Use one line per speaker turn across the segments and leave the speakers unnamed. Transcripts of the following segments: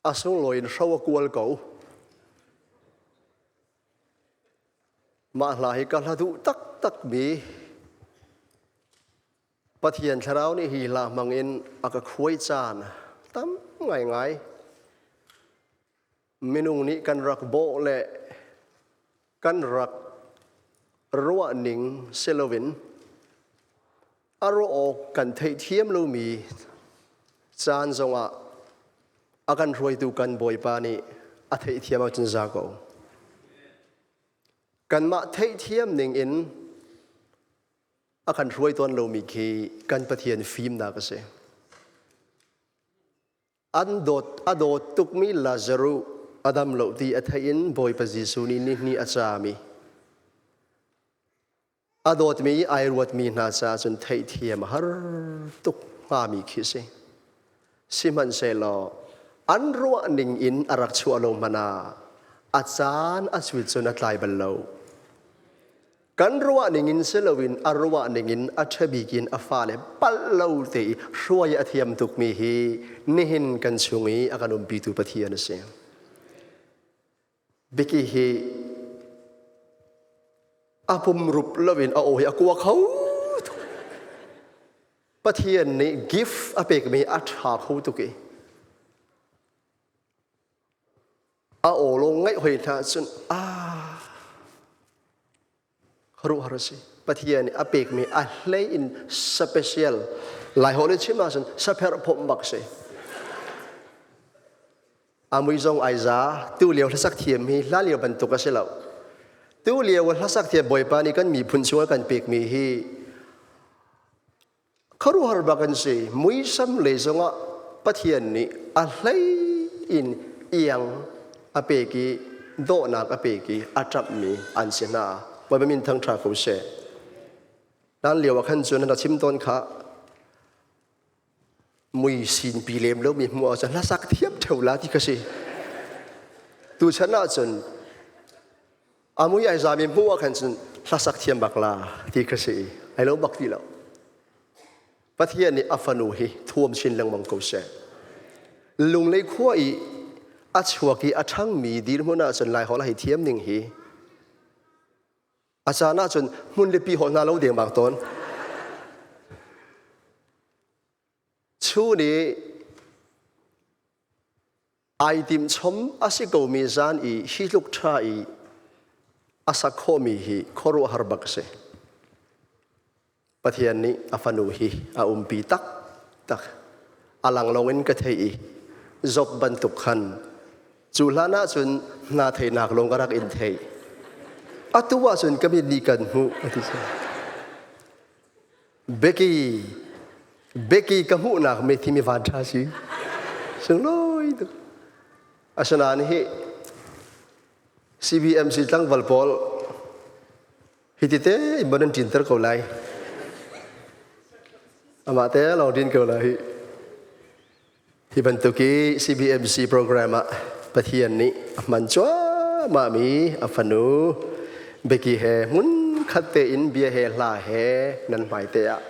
A sunglawi in hro a kual ko. Mah hla hi ka hla duh taktak mi Pathian thlarau nih hi hla hmang in a ka khuai caan tam ngaingai. Minung nih kan rak bawh le kan rak ruah ning si loin a ruah awk kan theihthiam lomi caan zongah a kan hruaitu kan Bawipa nih a theihthiam ahcun za ko. Kanmah theihthiam ning in a kan hruai tawn lomi khi kan Pathian fimnak a si. An dawt a dawt tukmi Lazaruh a dam lo ti a theih in Bawipa Jesuh nih nihnih a caam i a dawtmi ai ruatmi hna caah cun theihthiam a har tuk hngami khi si. Sihmanhsehlaw an ruah ning in a rak chuah lo hmanh ah a caan a cuit cun a tlai bal lo. Kan ruah ningin si loin a ruah ningin a ṭhabik in a fale palh lo te i hruai a thiam tukmi hi nihin kan chung i a kan umpitu Pathian a si. Biki hi a pumrup loin a aw hi a kua kho tuk. Pathian nih gift a pekmi a ṭha kho tuk i A aw lawng ngaih hoi hna cun ah khuaruahhar a si. Pathian nih a pekmi a hlei in special Lai holh in chim ahcun sapherh phomh bak si. A mui zong ai za tu lio hlasak thiam hi hla lio bantuk a si lo. Tu lio hlasak thiam Bawipa nih kan miphun chung a kan pekmi hi Khuaruahhar bak an si. Muisam lei zongah Pathian nih a hlei in iang a pek i dawhnak a pek i a ṭamhmi an si hna. Bawipa min thangṭha ko seh. Nan lio ah khan cun na chim tawn kha mui sinpi lem lomi hmuh ahcun hlasak thiam ṭheo la ti ka si. Tuchan ahcun a mui ai zami hmuh ah khan cun hlasak thiam bak la ti ka si ai lo bak ti lo. Pathian nih a fanu hi thuam chin lengmang ko seh. Lunglei khua i a chuak i a ṭhangmi dirhmun ahcun Laiholh hi thiam ning hi a caan ahcun hmun lipi holh hna lo dengmang tawn. Chu nih Ai timchom a si komi zan i hi tluk ṭha i a sak khawhmi hi khuaruahhar bak a si. Pathian nih a fanu hi a umpi taktak. A langlong in ka theih i Job bantuk khan cu hlan ahcun hna theihnak lawng ka rak in theih. Atu ahcun ka mit nih kan hmuh a ti. Becky Becky ka hmuhnak me thi mi van ṭha si. Sunglawi tuk. Asinain hi CBMC tlangval pawl hi ti te in bon an ṭinter ko lai. Amah te lawng ṭin ko lai hi. Hi bantuk i CBMC program ah Pathian nih a hman cuahmahmi a fanu Becky he hmunkhat tein bia he hla he nan hmaite ah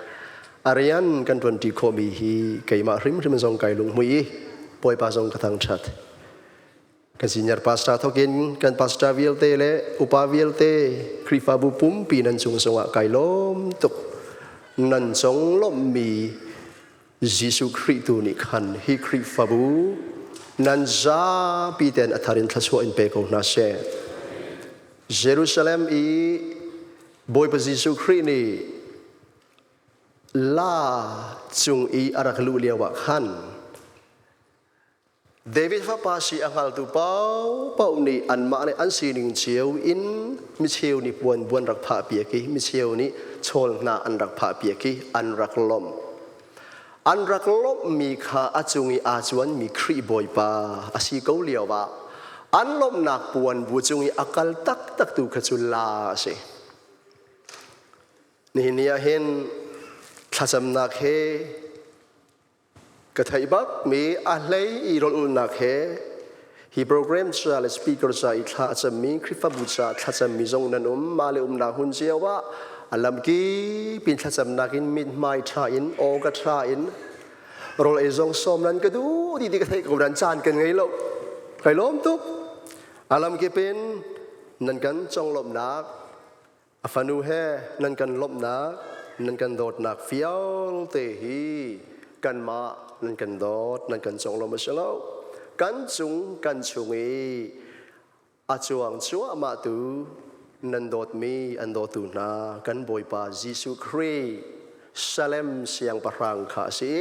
a rian kan ṭuanṭi khawhmi hi keimah hrimhrim zong kai lunghmui i Bawipa zong ka thangṭhat. Kan senior pastor thokin kan pastor vialte le upa vialte Khrihfabu pumpi nan cung zongah kai lawm tuk. Nan cung lawmhmi Jesuh Khrih tu nih khan hi Khrihfabu nan zapi ten a thar in thluachuah in pe ko hna seh. Jerusalem i Bawipa Jesuh Khrih nih la cung i a rak luh lio ah khan David fapa si a hngaltu paohpaoh nih anmah le an sining cio in micheu nih puan buan rak phah piak i micheu nih chawl hna an rak phah piak i an rak lawmh. An rak lawmhmi kha a cung i aa cuanmi Khrih Bawipa a si ko lio ah an lawmhnak puan bu cung i a kal taktaktu kha cu la a si. Nihin ni ah hin thlacamnak he Ka theih bakmi a hlei i rawlulnak he hi program ca le speaker ca i thla a cammi Khrihfabu ca thlacammi zong nan um. Mah le umnak hmun cio ah a lamkip in thlacamnak in mithmai ṭha in aw ka ṭha in. Rawl ei zong sawm nan ka duh ti ti ka theih ko nan caan kan ngei lo. Kai lawm tuk. Alam kip in nan kan conglawmhnak a fanu he nan kan lawmhnak nan kan dawtnak vialte hi kanmah nan kan dawt nan kan conglawmh a si lo. Kan cung kan chung i a cuang cuahmah tu nan dawtmi an dawtu hna kan Bawipa Jesuh Khrih Salem siangpahrang kha a si.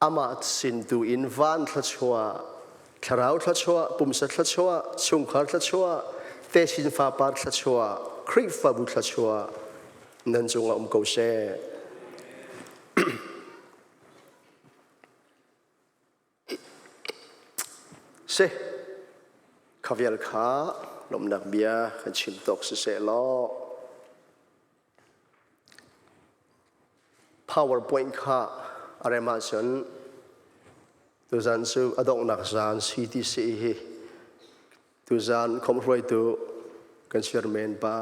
Amah sin tu in van thluachuah, thlarau thluachuah, pumsa thluachuah, chungkhar thluachuah, techin fapar thluachuah, Khrihfabu thluachuah nan cungah um ko seh. Si, kha vial kha lawmhnak bia kan chim tawk siseh law PowerPoint kha a rem ahcun tuzan cu a donghnak zan CTC hi tuzan khomhruaitu kan chairman pa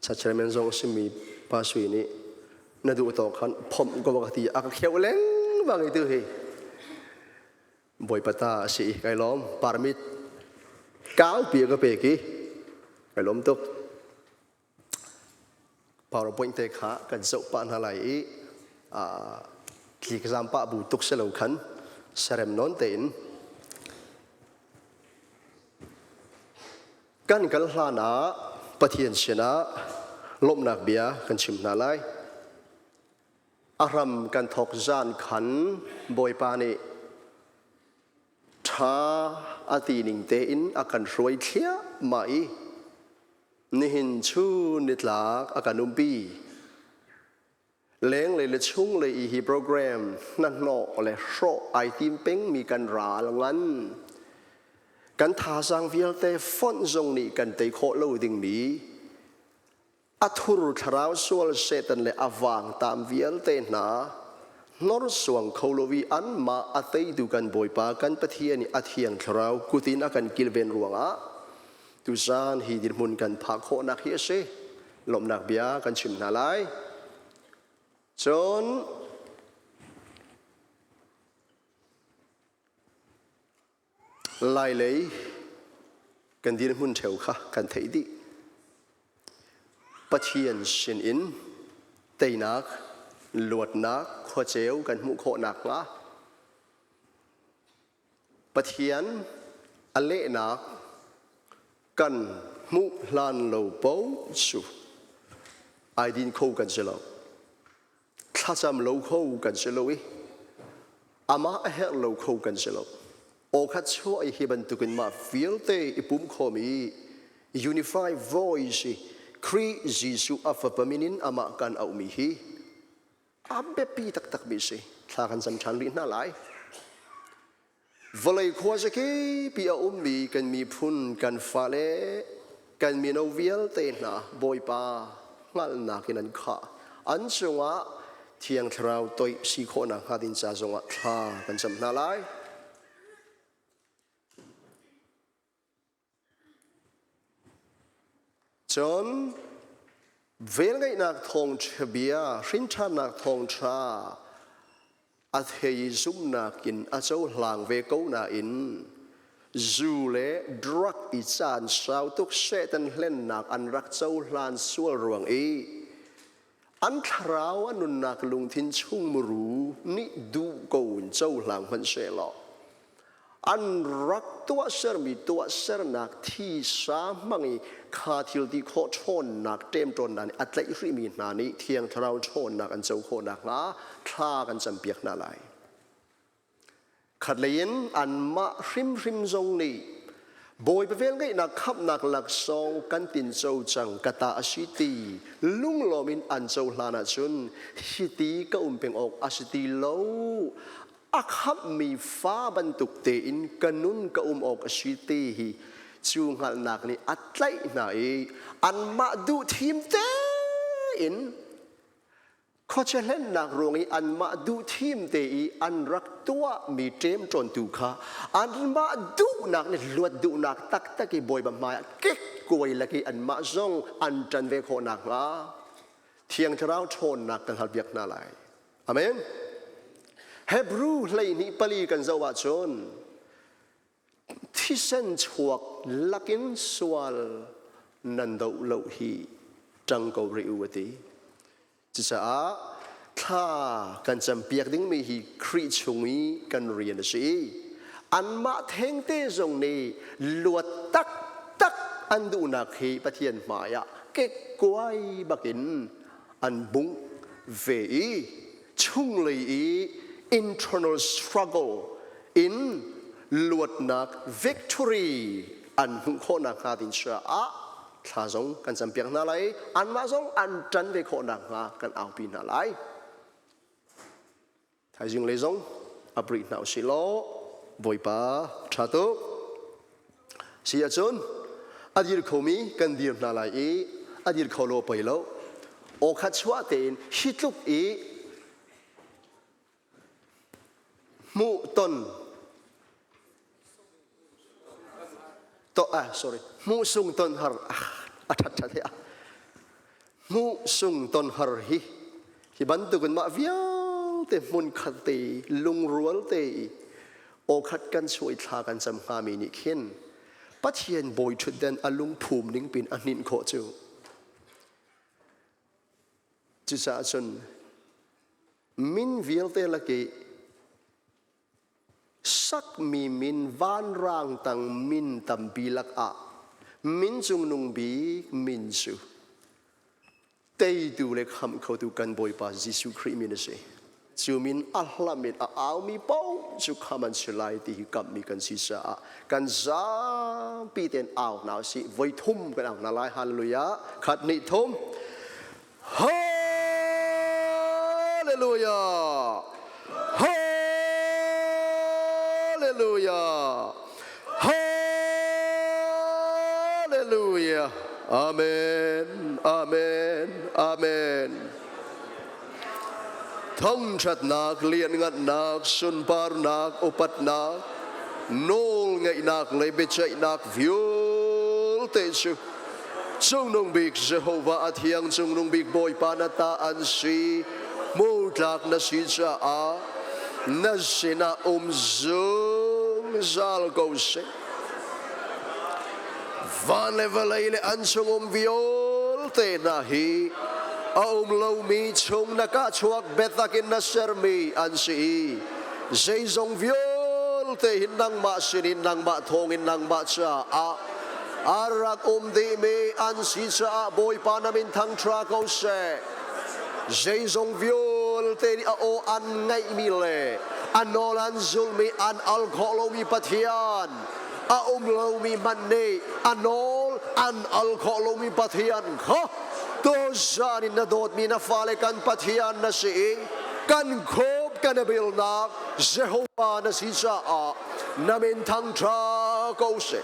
cha chairman zong simi pa Sui nih na duh tawk khan phomh ko ka ti a ka kheuh lengmang i tu hi Bawipa ta a si i kai lawm permit kaupi a ka pek i kai lawm tuk PowerPoint te kha kan zoh pah hna lai i tlik zam pah bu tuk si lo khan serem nawn tein kan kal hlan ah Pathian sinah lawmhnak bia kan chim hna lai. A hram kan thawk zan khan Bawipa nih ṭha a ti ning tein a kan hruai thliahmah i nihin chun nitlak a kan umpi. Lenglei le chunglei i hi program hnahnawh le hrawh ai tim pengmi kan ral ngan. Kan thazaang vialte fonh zong nih kan tei khawh lo dingmi a thur thlarau sual Satan le a vangtam vialte hna hnorsuang kho lo i anmah a teitu kan Bawipa kan Pathian i a thiang thlarau kut in a kan kilven ruangah tuzaan hi dirhmun kan phak khawhnak hi a si. Lawmhnak bia kan chim hna lai. Cun Lailei kan dirhmun ṭheo kha kan theih dih. Pathian sinin teinak, luatnak, khuaceu kan hmuh khawh nakhnga Pathian a lehnak kan hmuh hlan lo paoh cu ai din kho kan si lo. Thlacam lo kho kan si lo i amah a herh lo kho kan si lo. Aw khat chuah i hi bantukin mah vialte i pum khawm i unified voice i Khrih Jesuh a fapa min in amah kan auhmi hi a biapi taktakmi si. Thla kan cam ṭhan rih hna lai. Vawlei khuazakipi a ummi kan miphun, kan fale, kan mino vialte hna Bawipa hngalhnak in an khah. An cungah Thiang Thlarau toih si khawhnak hnga ding ca zongah thla kan cam hna lai. Cun velngeihnak thawngṭha bia, hrinṭhannak thawngṭha a thei i zumhnak in a cohlang ve ko nain zu le drug i caan sau tuk Satan hlennak an rak cohlan sual ruang i an thlarau a nunnak lungthin chung muru nih duh ko in cohlang hmanh sehlaw an rak tuahsermi tuahsernak thisa hmang i kha thil ti khawh ṭhawnnak ṭemṭawnnak nih a tlaih rihmi hna nih Thiang Thlarau ṭhawnnak an co khawh nakhnga thla kan campiak hna lai. Khatlei in anmah hrimhrim zong nih Bawipa velngeihnak khamhnak laksawng kan tinco cang ka ta a si ti lunglawm in an cohlan ahcun hiti ka um peng awk a si ti lo a khamhmi fa bantuk tein ka nun ka um awk a si ti hi cu hngalhnak nih a tlaih hna i anmah duh thim tein Khuachia hlennak ruang i anmah duh thim te i an rak tuahmi ṭemṭawntu kha anmah duhnak nih luat duhnak taktak i Bawipa hmaiah kekkuai lak i anmah zong an ṭan ve khawh nakhnga Thiang Thlarau ṭhawnnak kan halpiak hna lai. Amen. Hebrew 12:4 kan zoh ahcun thisen chuak lakin sual nan doh lo hi ṭang ko rih u a ti. Cucaah thla kan campiak dingmi hi Khrih chung i kan rian a si. Anmah thengte zong nih luat taktak an duhnak hi Pathian hmaiah kekkuai bakin an bungh ve i chunglei i internal struggle in luatnak victory an hmuh khawh nakhnga ding caah thla zong kan campiak hna lai anmah zong an ṭan ve khawh nakhnga kan aupi hna lai. Thaizing lei zong aprih hna usih law Bawipa ṭha tuk. Si ahcun a dir khomi kan dir hna lai i a dir kho lo pei lo. Aw khat chuah tein hi tluk i hmuh ton to ah sorry hmuh sung ton har a that that he a hmuh sung ton har hi hi bantukin mah vialte hmun khat te lungrual te i aw khat kan chuai thla kan cam hngami nih khin Pathian bawi ṭhutden a lungphum ning pin a hninh khawh cu. Cucaah cun min vialte lak i Sakmi min vanrang tang min tampi lakah min cungnung bik min cu teitu le khamh khotu kan Bawipa Jesuh Khrih min a si. Cu min a hlam in a aumi paoh cu khamh an si lai ti hi kamhmi kan si caah kan zapi tein au hna usih. Voi thum kan au hna lai. Hallelujah. Khat hnih thum. Hallelujah! Hallelujah! Hallelujah! Amen! Amen! Amen! Thangṭhatnak, lianngannak, sunparnak, upatnak, nawlngeihnak le biaceihnak vialte cu Cungnung bik Jehovah a thiang cungnung bik Bawipa na ta an si. Hmutlak na si caah na sinah um zungzal ko seh. Van le vawlei le an chung um vialte hna hi a um lomi chung na ka chuak biatak in na sermi an si i zeizong vialte hi nangmah sinin nangmah thawngin nangmah caah A rak um dihmi an si caah Bawipa na min thangṭha ko seh. Zeizong vialte nih a aw an ngaihmi le a nawl an zulhmi an al khawh lomi Pathian, a um lomi hmanh nih a nawl an al khawh lomi Pathian kha tuzan in na dawtmi na fale kan Pathian na si i kan khup kan i bilnak Jehovah na si caah na min thangṭha ko seh.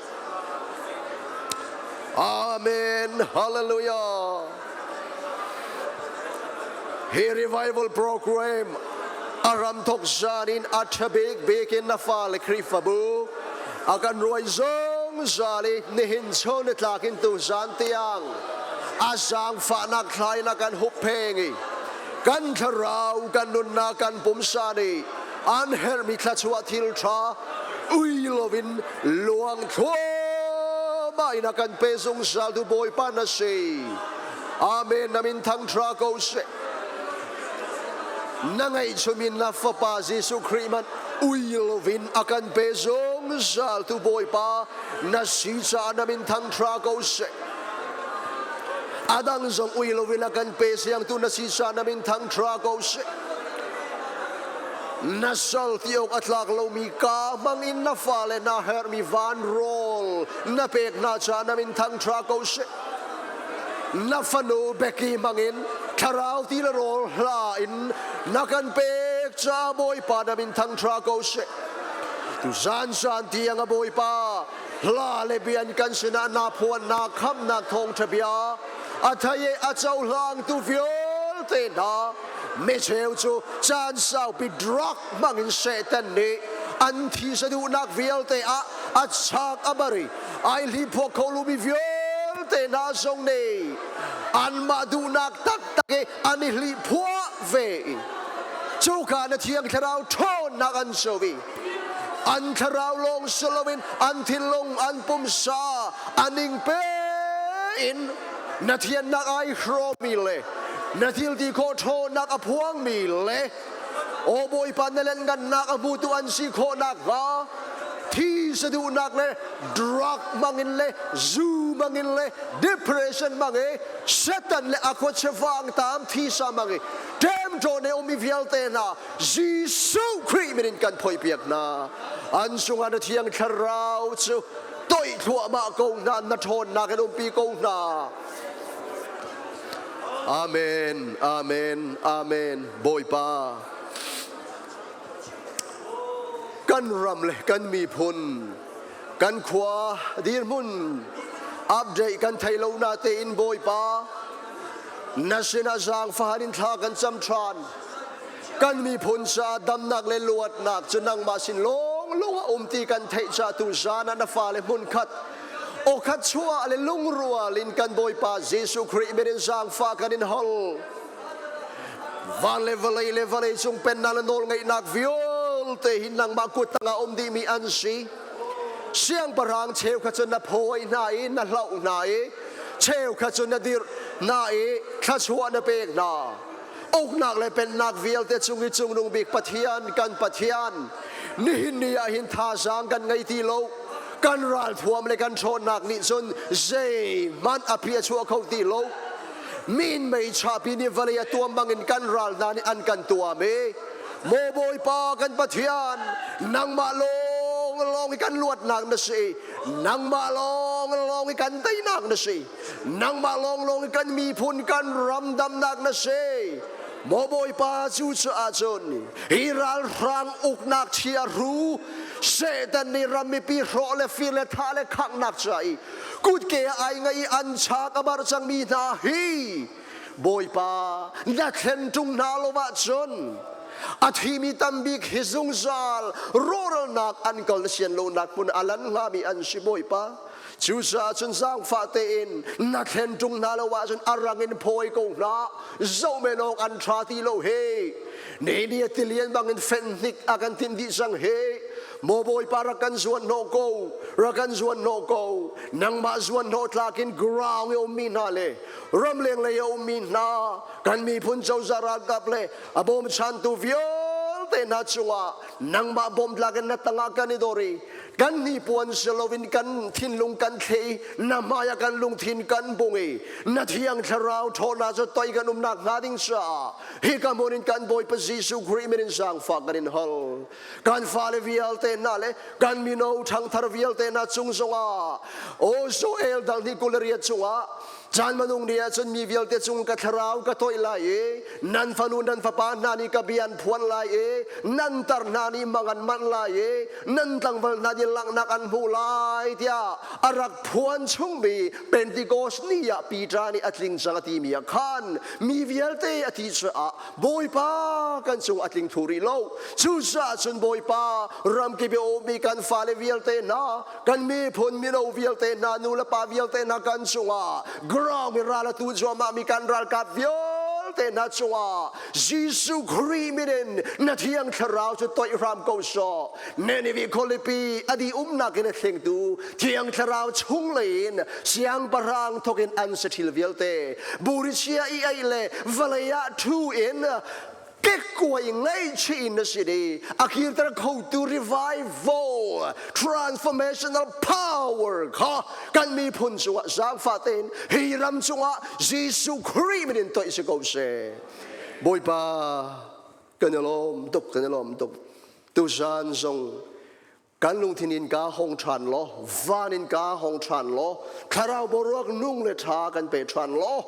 Amen. Hallelujah. Hi revival program a ram thok zan in a ṭha bik bik in na fale Khrihfabu a kan ruai zungzal i nihin chun ni tlak in tu zan tiang a zaangfahnak thlai na kan huppheng i kan thlarau kan nunnak kan pumsa nih an herhmi thluachuah thil ṭha ui loin luang thluahmah in a kan pe zungzal tu Bawipa na si. Amen. Na min thangṭha ko seh. Na ngaihchum in na fapa Jesuh Khrih man ui loin a kan pe zungzal tu Bawipa na si caah na min thangṭha ko seh. A dang zong ui loin a kan pe siangtu na si caah na min thangṭha ko seh. Na sal ti awk a tlak lomi ka hmang in na fale na herhmi van rawl na pek hna caah na min thangṭha ko seh. Na fanu Becky hmang in thlarau ti le rawl hla in na kan pek caah Bawipa na min thangṭha ko seh. Tu zan zan tiang a Bawipa hla le bian kan sinah na phuannak khamnak thawngṭha bia a thei i a cohlangtu vialte hna micheu cu caan saupi drug hmangin Satan nih an thisa duhnak vialte ah a chak a bar i ai hliphuak kho lomi vialte hna zong nih anmah duhnak taktak i an i hliphuah ve i. Cuka na Thiang Thlarau ṭhawnnak an so i an thlarau lawng si loin an thinlung, an pumsa, an ingpe in na thiannak ai hrawmi le na thilti khawh ṭhawnnak a phuangmi le Aw Bawipa na lianhngannak a hmutu an si khawh nakhnga thi saduhnak le drug hmangin le zu hmangin le depression hmang i Satan le a khuachia vangtam thisa hmang i ṭemṭawn he ummi vialte hna Jesuh Khrih min in kan phoihpiak hna. An cungah na Thiang Thlarau cu toih thluahmah ko hna, na ṭhawnnak in umpi ko hna. Amen, amen, amen. Bawipa, kan ram le kan miphun, kan khua dirhmun update kan thei lo na tein Bawipa, na sinah zaangfahan in thla kan cam ṭhan. Kan miphun ca damnak le luatnak cu nangmah sin lawnglawng a um ti kan theih ca tu zan ah na fale hmunkhat awkhat chuah le lungrual in kan Bawipa Jesuh Khrih min in zaangfah kan in hol. Van le vawlei le vawlei cung pennak le nawlngeihnak vialte hi nangmah kut tangah um dihmi an si. Siangpahrang cheukhat cu na phawi hna i na hlauh hna i cheukhat cu na dirh hna i thluachuah na pek hna. Uknak le pennak vialte cung i cungnung bik Pathian kan Pathian nihin ni ah hin thazaang kan ngei ti lo. Kan ralthuam le kan ṭhawnnak nih cun zeihmanh a phi a chuah kho ti lo. Min mei chapi nih vawlei a tuam bangin kan ral hna nih an kan tuam i Maw Bawipa kan Pathian nangmah lawng lawng i kan luatnak na si, nangmah lawng lawng i kan teinak na si, nangmah lawng lawng i kan miphun kan ram damnak na si. Maw Bawipa, cu caah cun hi ralhrang uknak chia hru Satan nih ram mipi hrawh le fir le thah le khanghnak ca i kutke ah ai ngai i an chak a bar cangmi hna hi Bawipa na thlen ṭung hna lo ahcun a thimi tambik hi zungzal rawhralnak an kal na sian lonak hmun a lan hngami an si. Bawipa, cucaah cun zaangfah tein na thlen ṭung hna lo ahcun a rang in phawi ko hna. Zoh men awk an ṭha ti lo he. Ni ni a tilian bangin fenhnik a kan timh dih cang he. Maw Bawipa, rak kan zuan hnawh ko, rak kan zuan hnawh ko. Nangmah zuan hnawh tlak in ground i ummi hna le ramleng lei a ummi hna kan miphun cozah ralkap le a bawmchantu vialte hna cungah nangmah bawmtlak in na tangah kan i dor i kan hnipuan si loin kan thinlung kan thleh i na hmai ah kan lungthin kan bung i na Thiang Thlarau ṭhawnnak cu toi kan umnak hnga ding caah hika hmun in kan Bawipa Jesuh Khrih min in zaangfah kan in hal. Kan fale vialte hna le kan mino ṭhangthar vialte hna cung zongah o Joel dal ni 28 chungah caan manung ni ah cun mi vialte cung ka thlarau ka toih lai i nan fanu nan fapa hna nih ka bia an phuan lai i nan tar hna nih mang an manh lai i nan tlangval hna nih langhnak an hmuh lai tiah a rak phuan chungmi Pentecost ni ah Peter nih a tling cang a timi ah khan mi vialte a ti caah Bawipa kan cung a tling thu rih lo. Cucaah cun Bawipa, ramkip i ummi kan fale vialte hna, kan miphun mino vialte hna, nu le pa vialte hna kan cungah ground i ral a tu cuahmah mi kan ralkap vialte hna cungah Jesuh Khrih min in na Thiang Thlarau cu toih hram ko sawh. Ninive khualipi a di umnak in a thlengtu Thiang Thlarau chunglei in siangpahrang thawk in an saṭhil vialte buri chia i aih le vawlei ah ṭhu in kekkuai ngaihchih in na si i a kirter khotu revival transformational power kha kan miphun cungah zaangfah tein hi ram cungah Jesuh Khrih min in toih si ko seh. Bawipa, kan i lawm tuk, kan i lawm tuk. Tuzan zong kan lungthin in ka hong ṭhan law, van in ka hong ṭhan law, thlarau boruak nung le ṭha kan pe ṭhan law,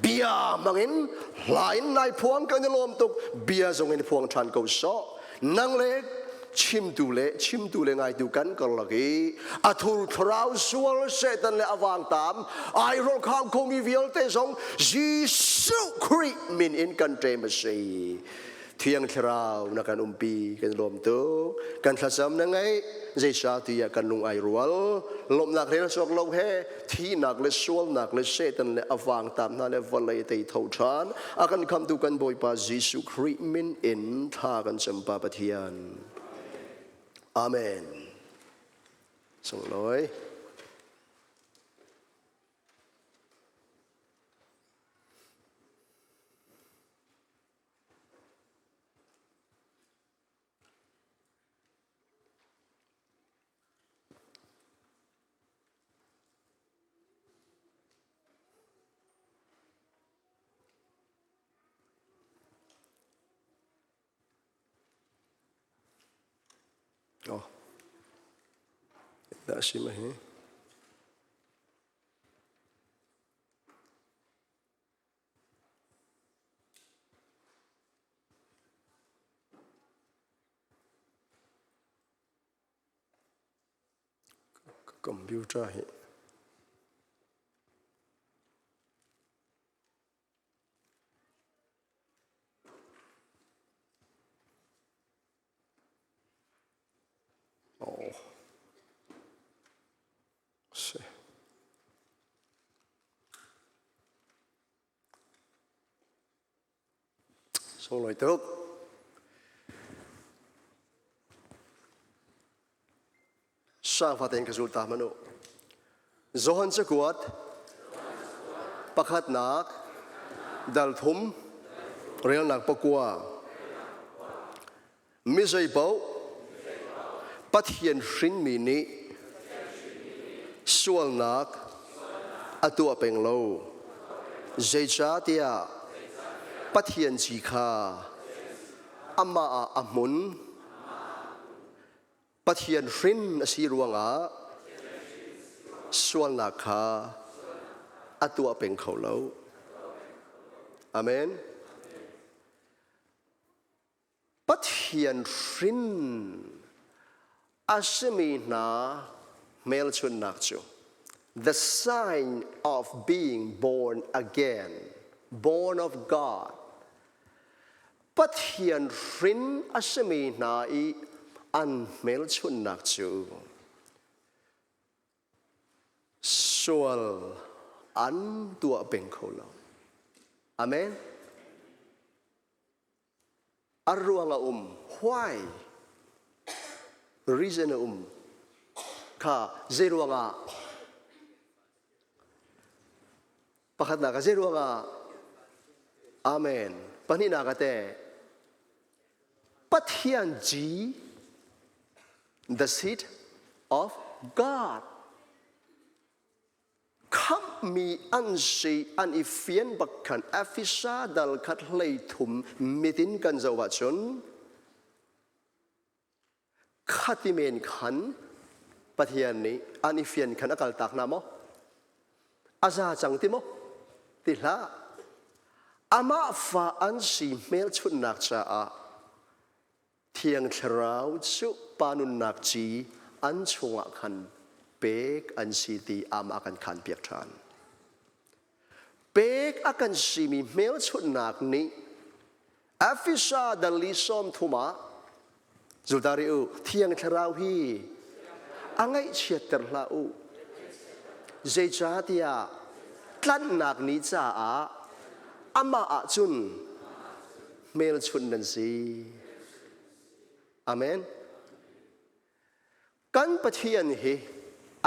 bia hmangin hla in nai phuang kan i lawm tuk, bia zong in phuang ṭhan ko sawh. Nang le chimtu le chimtu le ngaitu kan karlak i a thur thlarau sual Satan le a vangtam ai rawlkhang khomi vialte zong Jesuh Khrih min in kan ṭem a si. Thiang Thlarau na kan umpi, kan lawm tuk. Kan thlacam na ngaih. Zeicahtiah kan lung ai rual. Lawmhnak rel cawk lo he thihnak le sualnak le Satan le a vangtam hna le vawlei tei tho ṭhan. A kan khamtu kan Bawipa Jesuh Khrih min in thla kan cam Pa Pathian. Amen. Sunglawi. Oh. Dah si ma hi. Computer hi Oh. Si. Sunglawi tuk. Sangfa tein ka zul ta hmanh u. Johan cakuat pakhatnak dal thum relnak pakua mi zeipaoh Pathian hrinmi nih sualnak a tuah peng lo. Zeicahtiah Pathian ci kha amah ah a hmun. Pathian hrin a si ruangah sualnak kha a tuah peng kho lo. Amen. Pathian hrin a simi hna hmelchunhnak cu the sign of being born again, born of God. Pathian hrin a simi hna i an hmelchunhnak cu sual an tuah peng kho lo. Amen. A ruang a um. Why? Reason a um. Kha zei ruangah? Pakhatnak ah zei ruangah? Amen. Pahnihnak ah teh Pathian G the seed of God Khamhmi an si an i fian bak khan Efesa dal khat hlei thum mitin kan zoh ahcun khati men khan Pathian nih an i fian khan a kaltak hna maw? A za cang ti maw? Ti hlah. Amah fa an si hmelchunhnak caah Thiang Thlarau cu Pa nunnak ci an chungah khan pek an si ti amah kan khanpiak ṭhan. Pek a kan simi hmelchunhnak nih Efesa dal li 30 ah zultari u Thiang Thlarau hi a ngaihchiatter hlah u. Zeicahtiah tlanhnak ni caah amah ah cun hmelchunh nan si. Amen. Kan Pathian hi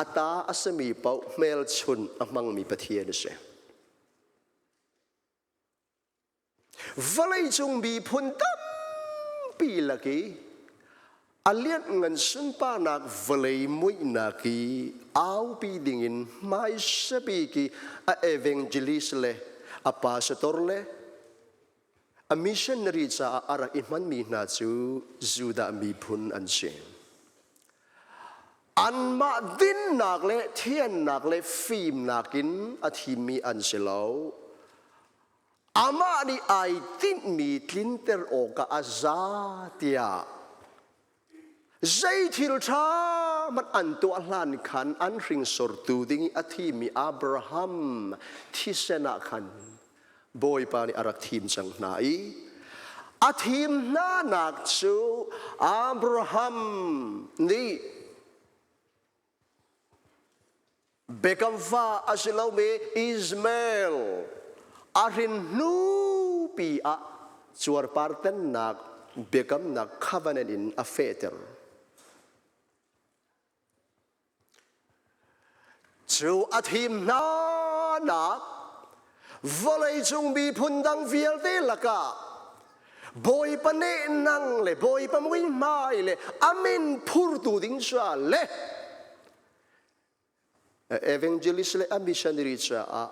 a ta a simi paoh hmelchunh a hmangmi Pathian a si. Vawleicung miphun tampi lak i a lianhngan sunparnak vawlei muihnak i aupi dingin hmaisa bik i a evangelist le a pastor le A missionary caah a rak i hmanmi hna cu Judah miphun an si. Anmah dinnak le thiannak le fimnak in a thimmi an si lo. Amah nih ai tinhmi tlinter awkah a za tiah zei thil ṭha hmanh an tuah hlan khan an hringsortu ding i a thimi Abraham thisen ah khan Bawipa nih a rak thim cang hna i a thim hnanak cu Abraham nih. Biakam fa a si lomi Ismael a hrin hnupi ah cuarpar tennak biakamnak covenant in a fehter. Cu a thim hna nak vawleicung miphun dang vialte lakah Bawipa nehnang le Bawipa muihmai le a min phurtu ding ca le evangelist le a missionary caah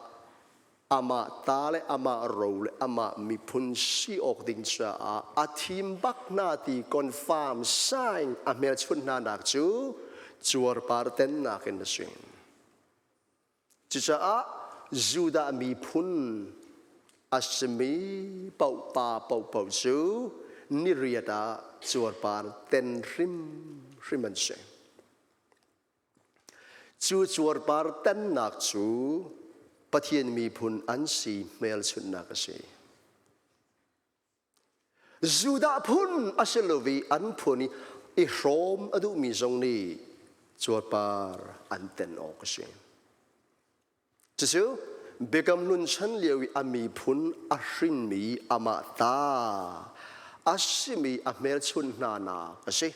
amah ta le amah ro le amah miphun si awk ding caah a thim bak hna ti confirm sign a hmelchunh hna nak cu cuarpar tennak in a si. Cucaah Judah miphun a simi paoh pa paohpaoh cu niriat ah cuarpar ten hrimhrim an si. Cu cuarpar tennak cu Pathian miphun an si hmelchunhnak a si. Judah phun a si lo i an phun i i hrawm a duhmi zong nih cuarpar an ten awk a si. Cucu Biakam Hlun chan lio i a miphun a hrinmi amah ta a simi a hmelchunh hna nak a si.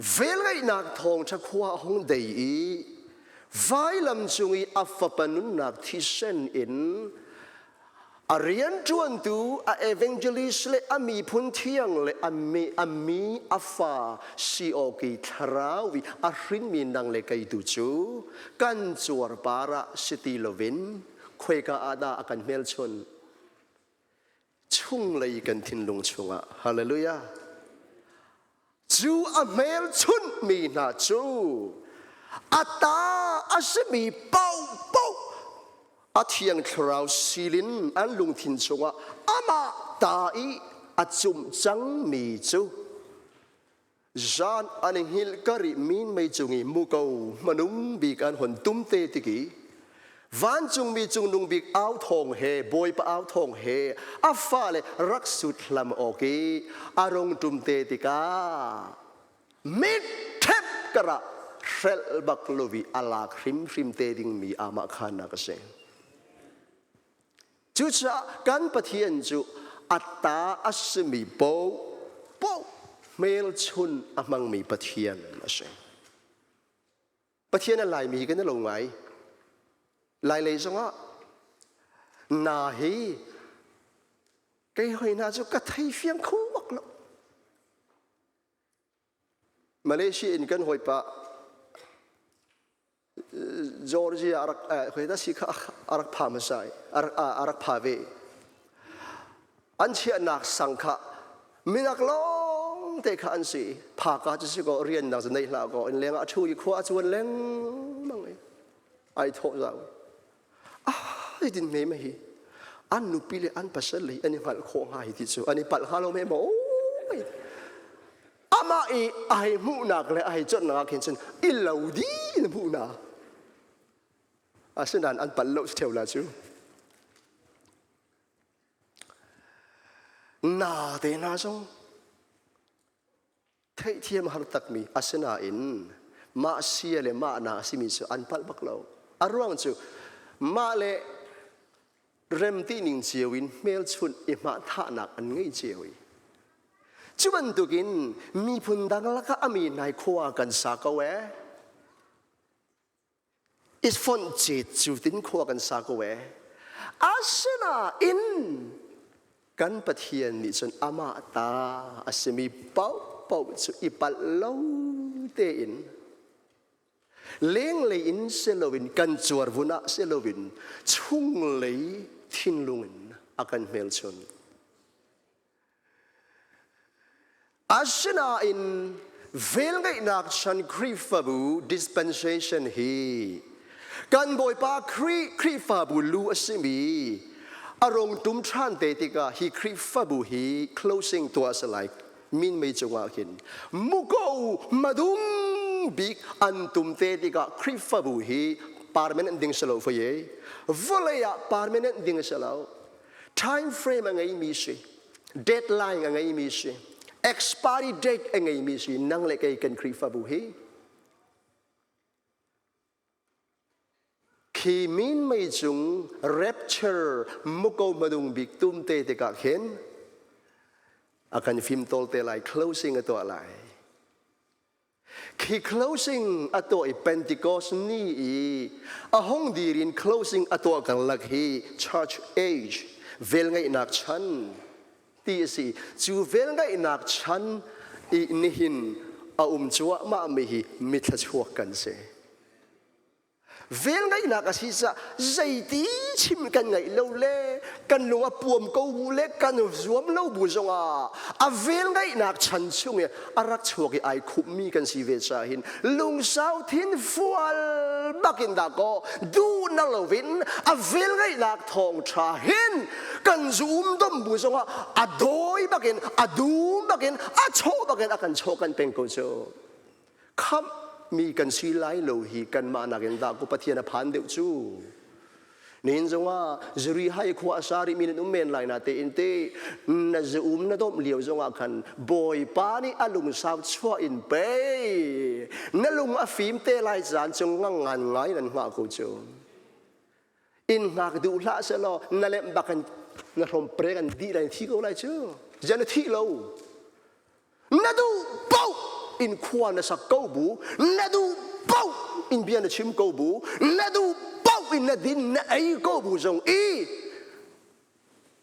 Velngeihnak thawngṭha khua a hung dei i vailam cung i a fapa nunnak thisen in A rianṭuantu, a evangelist le a miphun thiang le a mi, a mi a fa si awk i thlarau i a hrinmi nang le kei tu cu kan cuarpar ah si ti loin khoika ah dah a kan hmelchunh? Chunglei kan thinlung chungah. Hallelujah. Cu a hmelchunhmi hna cu a ta a simi paohpaoh a thiang thlarau silin an lungthin chungah amah ta i a cumh cangmi cu zan an i hngilh kar i minmei cung i muko hmanung bik an hon tum te tik i Vancungmi cungnung bik au thawng he Bawipa au thawng he a fale rak sut hlam awk i a rung ṭum te tikah mit ṭhep karah hrelh bak lovi a lak hrimhrim te dingmi amah khannak a si. Cucaah kan Pathian cu a ta a simi paoh paoh hmelchun a hmangmi Pathian a si. Pathian a laimi hi kan i lo ngai. Lailei zongah na hi kei hoi hna cu ka thei fiang kho bak lo. Malaysia in kan hawipa Georgia arak hoi da si kha arak pha hmasa arak arak pha ve. An chiahnak sang kha minak lawng te kha an si phaka cu si ko rian dang cu nei hlah ko in leng ah thu i khua a cuan lengmang i ai thawh zau ah tin me ma hi an nupi le an pasal le an i hngalh khawh hnga hi ti cu an i palh hnga lo me maw amah i ai hmuhnak le ai chonhnak ah khin cun i lo di in hmuhnak asinain an palh lo theu la cu Na te hna zong theihthiam har takmi asinain mah sia le mah na a simi cu an palh bak lo. A ruang cu mah le rem ti ning cio in hmelchunh i hmahthahnak an ngei cio i cu bantukin miphun dang lakah a mi nai khua kan sa ko ee. I fonh cet cu tin khua kan sa ko ee. Asinain kan Pathian nih cun amah ta a simi paohpaoh cu i palh lo tein lenglei in si loin kan cuarvun ah si loin chunglei thinlung in a kan hmelchun. Asinain velngeihnak chan Khrihfabu dispensation hi kan Bawipa Khrih Khrihfabu lu a simi a rung tum ṭhan te tikah hi Khrihfabu hi closing tuah a si lai minmei cungah khin muko madum bik an tum te tikah Khrihfabu hi permanent ding si lo faye vawlei ah permanent ding si lo time frame a ngeimi si deadline a ngeimi si expiry date a ngeimi si nang le kei kan Khrihfabu hi. Khi minmei cung rapture muko hmanung bik tum te tikah khin a kan fimtawl te lai, closing a tuah lai. Khi closing a tuah i Pentecost ni i a hong dir in closing a tuah karlak hi church age velngeihnak chan ti a si. Cu velngeihnak chan i nihin a um cuahmah mi hi mithla chuak kan si. Velngeihnak a si caah zeiti chim kan ngaih lo le kan lung a puam ko bu le kan zuam lo bu zongah a velngeihnak chan chung i a rak chuak i ai khupmi kan si ve caah hin lungsau thin fual bakin dah kaw duh na loin a velngeihnak thawngṭha hin kan zum dom bu zongah a dawi bakin a dum bakin a chawh bakin a kan chawh kan peng ko cu. Khamh mi kan si lai lo hi kanmah nakin dah ku Pathian a phan deuh cu. Nihin zongah Zurihai khua a sa rihmi nan um men lai na tein te na um na domh lio zongah khan Bawipa nih a lungsau chuah in pei na lung a fim te lai caan cung ngang ngan ngai nan hngah ko cu. In hngak duh hlah selaw na lemh bakin na hrom prek an dih lai thi ko lai cu. Ziah na thih lo. Na duh paoh in khua na sak ko bu, na duh paoh in bia na chim ko bu, na duh paoh in na din na ei ko bu zong i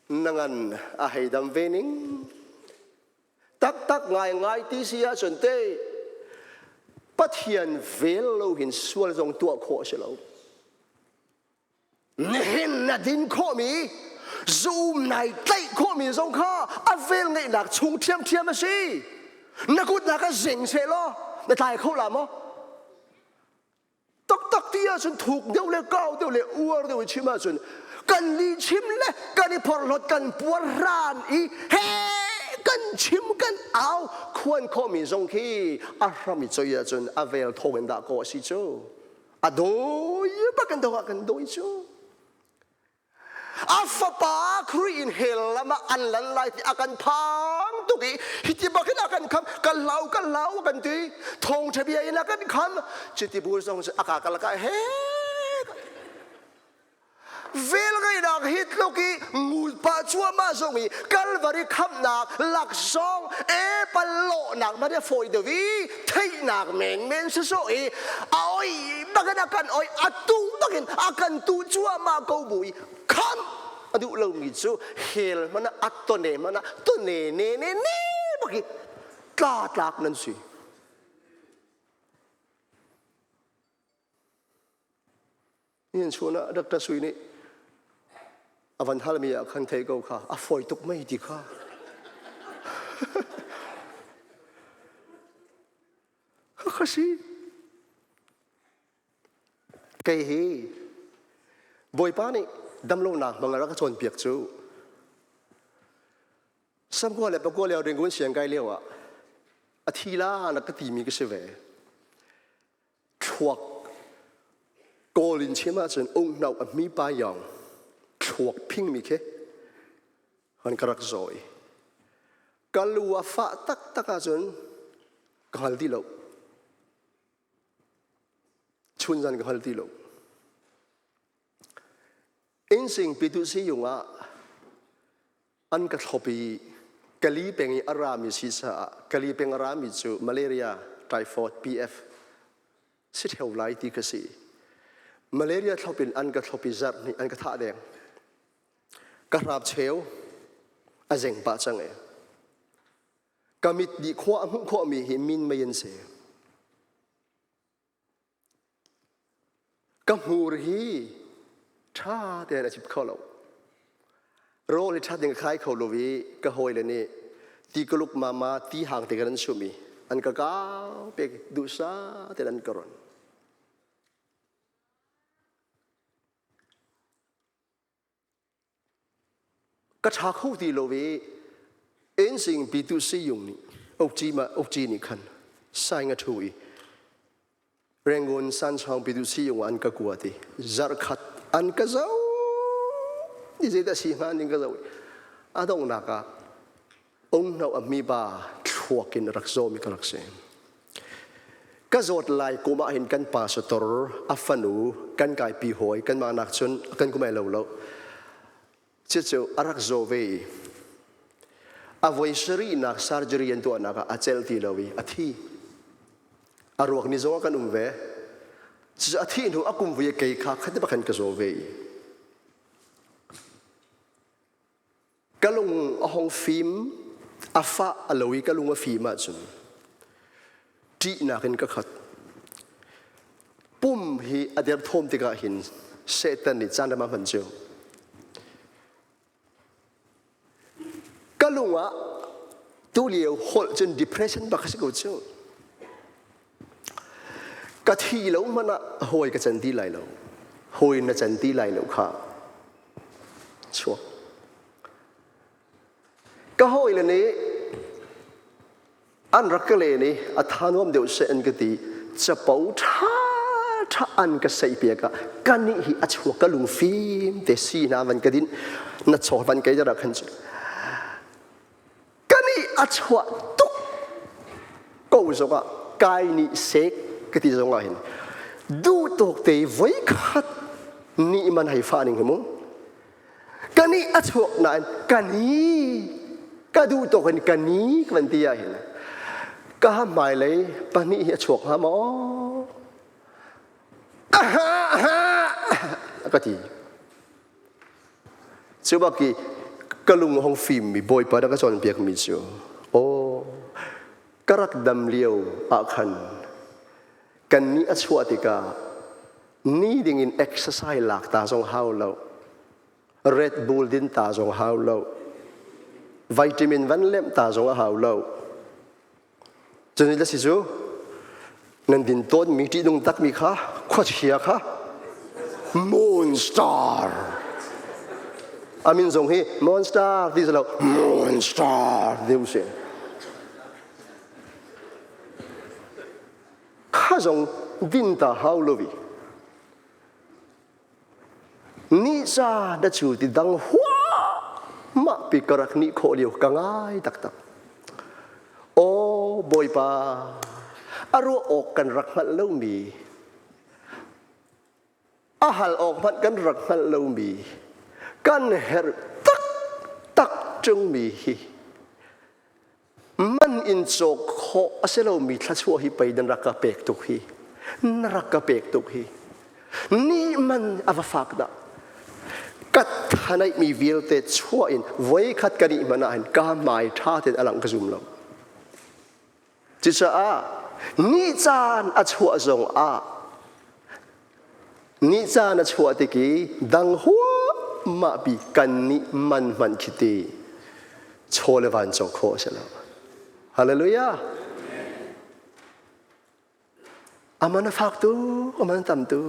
na ngan a hei dam ve ning. Taktak ngaingai ti si ahcun te Pathian vel lo hin sual zong tuah khawh a si lo. Nihin na din khawhmi zum nai tlaih khawhmi zong kha a vel ngeihnak chung ṭhiamṭhiam a si. Na kut na ka zeng seh law na tlai kho la maw? Taktak ti ahcun thuk deuh le kau deuh le uar deuh i chim ahcun kan li chim le kan i phorhlawt kan puar hran i he kan chim kan au khuan khawhmi zong khi a hram i choi ahcun a vel thawng in dah kaw a si cu. A dawi bak in do ah kan dawi cu. A fapa Khrih in hell lam ah an lan lai ti a kan phang tuk i hiti bak in a kan kham kan lau kan lau kan ti thawngṭha bia in a kan kham cuti bu zong cu a ka kal ka he Velngeihnak hi tluk i ngulpa cuahmah zong i Kalvari khamhnak laksawng epal lawhnak ma a fawi deuh i theihnak menmen sawsawh i a oi bakin a kan oi a tu bakin a kan tu cuahmah ko bu i khamh a duh lomi cu hell hmanh ah a tone hmanh ah tone ne ne ne bak i tla tlak nan si. Nihin chun ah Dr. Sui nih a van halmi ah khan thei ko kha a fawi tuk mei ti kha. Kha si. Kei hi Bawipa nih damlonak hmang a rak ka cawnpiak cu samkua le pakua lio ringun siang kai lio ah a thi la na ka timi ka si ve. Thluak Kawl in chim ahcun unghnau a hmi pa yawng thluak phingmi khi han ka rak zaw i ka lu a fah taktak ahcun ka hngal ti lo. Chunzan ka hngal ti lo. Innsing pitu siyung ah an ka thlop i Kali peng i a rami si caah Kali peng a rami cu malaria, typhoid, PF si ṭheo lai ti ka si. Malaria thlop in an ka thlop i zarh hnih an ka thah deng. Ka hrap cheu a zeng pah cang e. Ka mit dih khua a hmuh khawhmi hi min mei an si. Ka hmur hi ṭha tein a cip kho lo. Rawl hi ṭha tein ka khai kho lo i ka hawile nih ti ka luk mama ti hang te kan an sum i an ka kau pek duhsah tein an ka ron. Ka ṭha kho ti lo i Insing pitu siyung nih Okci ma Okci nih khan sai nga ṭhu i Rangoon Sanchong pitu siyung an ka kuat i zarhkhat an ka zo ni zeidah si hnga ning ka zo i a donghnak ah ungno a mi pa thluak in rak zawmi ka rak si. Ka zawt lai kum ah hin kan pastor a fanu kan kaipi hawi kanmah nak cun kan kum ai lo lo. Cucu a rak zaw ve i a voi sarihnak surgery an tuahnak ah a celh ti lo i a thi. A ruak ni zong ah kan um ve. Cucu a thih hnu a kum vui kei kha khati bakhan ka zaw ve i ka lung a hong fim a fah a lo i ka lung a fim ahcun ṭihnak in ka khat pum hi a derthawm tikah hin Satan nih caan ram a hman cio ka lung ah tulio holh cun depression bak a si ko cu Ka thi lo hmanh ah hawi ka can ti lai lo. Hawi na can ti lai lo kha. Chuak. Ka hawile nih an rak ka len i a tha nuam deuh seh an ka ti. Capo ṭha ṭha an ka seih piak ah ka nih hi a chuak ka lungfim te si hna van ka din na chaw van kei dara khan cu Ka nih a chuah tuk ko zongah kai nih sek ka ti zongah hin duh tawk te voikhat nih man hei fa ning hi mu ka nih a chuak nain ka ni ka duh tawk in ka ni ka van ti ah hin ka hmailei pahnih hi a chuak hnga maw aha aha ka ti Cu bak i ka lung a hung fimmi Bawipa na ka cawnpiakmi cu aw ka rak dam lio ah khan kan ni a chuah tikah ni dingin exercise lak ta zong hau lo Red Bull din ta zong hau lo vitamin van lemh ta zong a hau lo Cun la si cu nan din tawnmi ṭihnung takmi kha khuachia kha monster a min zong hi monster ti si lo monster ti um si kha zong din ta hau lovi Ni ca na cu ti dang huahmah pi ka rak nih khawh lio ka ngai taktak. Aw Bawipa, a ruah awk kan rak hngalh lomi, a hal awk hmanh kan rak hngalh lomi, kan herh taktak ṭungmi hi man in cawk khawh a si lomi thluachuah hi pei nan rak ka pek tuk hi na rak ka pek tuk hi ni man a va fak dah ka thanaih mi vialte chuah in voikhat ka nih hmanh ah hin ka hmai ṭha tein a lang ka zum lo cucaah ni caan a chuah zong ah ni caan a chuah tik i dang huahmah pi kan nih man hmanh khi ti chaw le van cawk khawh a si lo. Hallelujah. Aman a fak tu, aman a tam tu.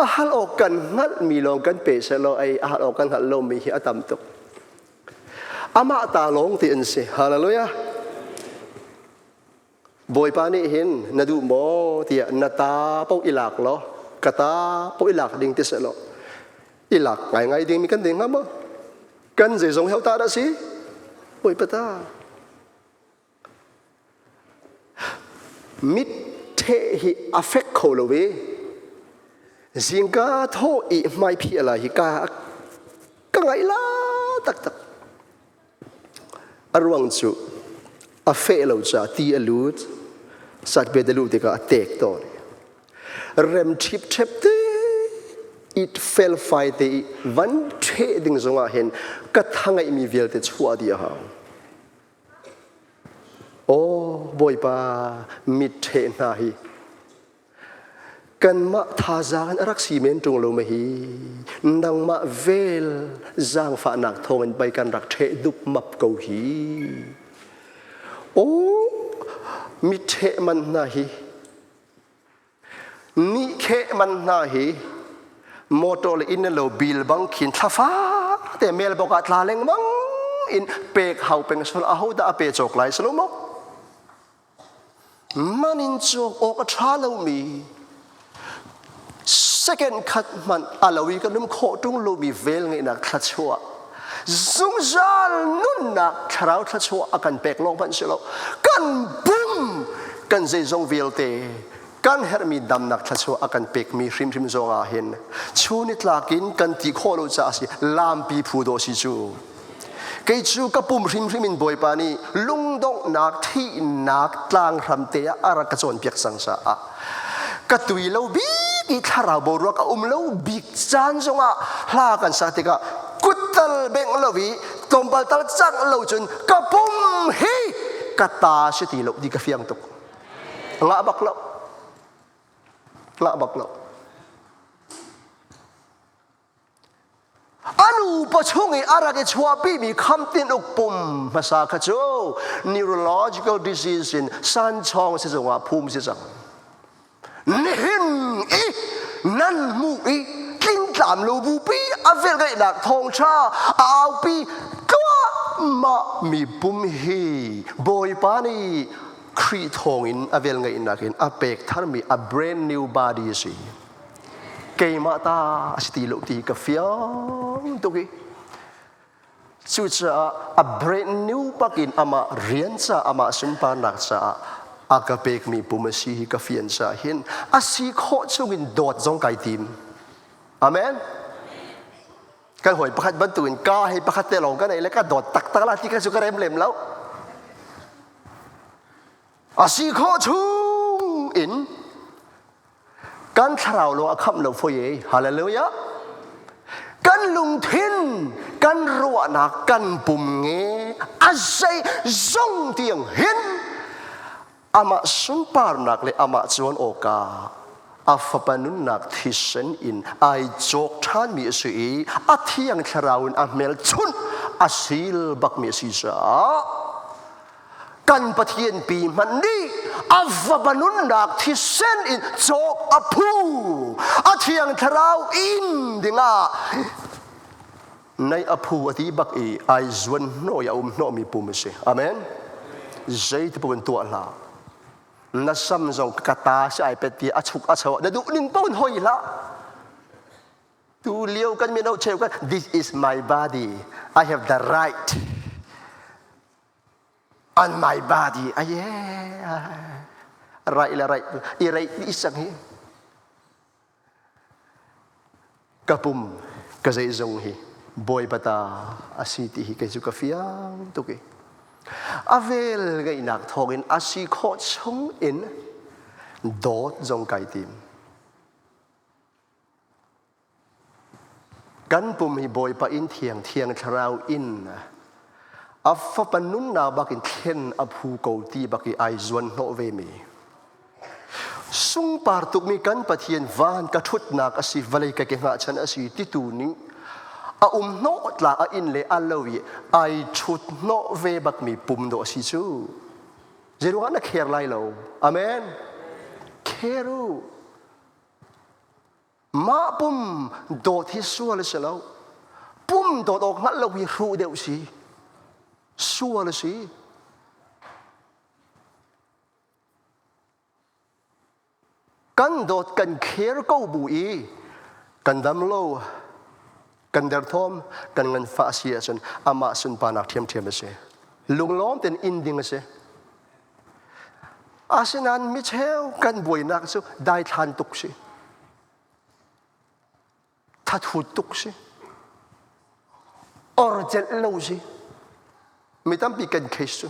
A hal awk kan hngalhmi lawng kan pe selaw ei a hal awk kan hngalh lomi hi a tam tuk. Amah ta lawng ti an si. Hallelujah. Bawipa nih hin na duh maw tiah na ta paoh i lak law ka ta paoh i lak ding ti seh law i lak ngaingai dingmi kan ding hnga maw? Kan zeizong heo ta dah si? Bawipa ta. Mit theh hi a fek kho lo i zingka thawh i hmaiphi a lai hi ka ka ngaih la taktak. A ruang cu a feh lo caah ti a lut, satbet a luh tikah a tek tawn. Rem ṭhipṭhep te it felfai te i van ṭheh ding zongah hin ka tha ngeihmi vialte chuah dih a hau. Aw Bawipa mit ṭheh hna hi Kanmah thazaang in a rak si men ṭung lo ma hi nangmah vel zaangfahnak thawngin pei kan rak ṭheh dupmap ko hi. Aw mi ṭheh man hna hi ni kheh man hna hi motor le inn lo bil bang khin thlafa te mel bok ah tla lengmang in pek hau peng sol aho dah a pe cawk lai salo maw Man in cawk awk a ṭha lomi second khat hmanh a lo i kan um khawh ṭung lomi velngeihnak thluachuah zungzal nunnak thlarau thluachuah a kan pek lawng hmanh si lo kan pum. Kan zeizong vialte kan herhmi damnak thluachuah a kan pekmi hrimhrim zong ah hin chun i tlak in kan ti khawh lo caah a si lampi phu dawh si cu. Kei cu ka pum hrimhrim in Bawipa nih lungdonghnak thihnak tlang hramte ah a rak ka cawnpiak cang caah ka tui lo bik i thlarau boruak a um lo bik caan zongah hla kan sak tikah kuttal bengh lo i tlawmpal tal cangh lo cun ka pum hi ka ta si ti lo ti ka fiang tuk. Ngah bak lo. Ngah bak lo. A nupa chung i a rak i chuahpimi khamtin uk pum hmasa kha cu neurological disease in sanchawng sizung ah phum si cang. Nihin i nan hmuh i tlingtlam lo bupi a velngeihnak thawngṭha a aupi tluahmah mi pum hi Bawipa nih Khrih thawngin a velngeihnak in a pek tharmi a brand new body a si. Keimah ta a si ti lo ti ka fiang tuk i cucaah a brand new bakin amah rian ca amah sunparnak caah a ka pekmi pum a si hi ka fian caah hin a si khawh chungin dawt zong kai tim. Amen. Kan hawi pakhat bantukin ka hei pakhat te lawng ka nei le ka dawt taktak la ti ka cu ka rem lem lo. A si khawh chung in kan thlarau lo a khamh lo foi e. Hallelujah. Kan lungthin, kan ruahnak, kan pum nge a zei zong tiang hin amah sunparnak le amah chuan awka a fapa nunnak thisen in ai cawk ṭhanmi a si i a thiang thlarau in a hmelchunh a sil bakmi a si caah kan Pathian pi hmanh nih a fapa nunnak thisen in cawk a phu a thiang thlarau in dingah nei a phu a ti bak i ai zuan hnawh i a um hnawhmi pum a si. Amen. Zeiti paoh in tuah hlah. Na sam zong ka ta si ai pet ti a chuk a cho na duh ning paoh in hoi hlah. Tu lio kan mino cheu kan this is my body. I have the right on my body. Aye. Right le right. I right ni sang hi. Ka pum ka zeizong hi Bawipa ta a si ti hi kei cu ka fiang tuk i a vel ngeihnak thawngin a si khawh chung in dawt zong kai tim. Kan pum hi Bawipa inn thiang thiang thlarau inn a fapa nunnak bakin thlen a phu ko ti bak i ai zuan hnawh ve mi. Sungpar tukmi kan Pathian van ka ṭhutnak a si, vawlei ka ke hngahchan a si titu nih a um hnawh tlak a inn le a lo i ai ṭhut hnawh ve bakmi pum dawh a si cu. Zeiruangah na kher lai lo? Amen. Kher u. Mah pum dawt hi sual a si lo. Pum dawt awk hngalh lo hi hruh deuh si. Sual a si. Kan dawt kan kher ko bu i kan dam lo, kan derthawm, kan nganfah a si ahcun amah sunparnak ṭhiamṭhiam a si. Lunglawm tein in ding a si. Asinain micheu kan buainak cu daithlan tuk si. Thathut tuk si. Orcelh lo si. Mi tampi kan case cu.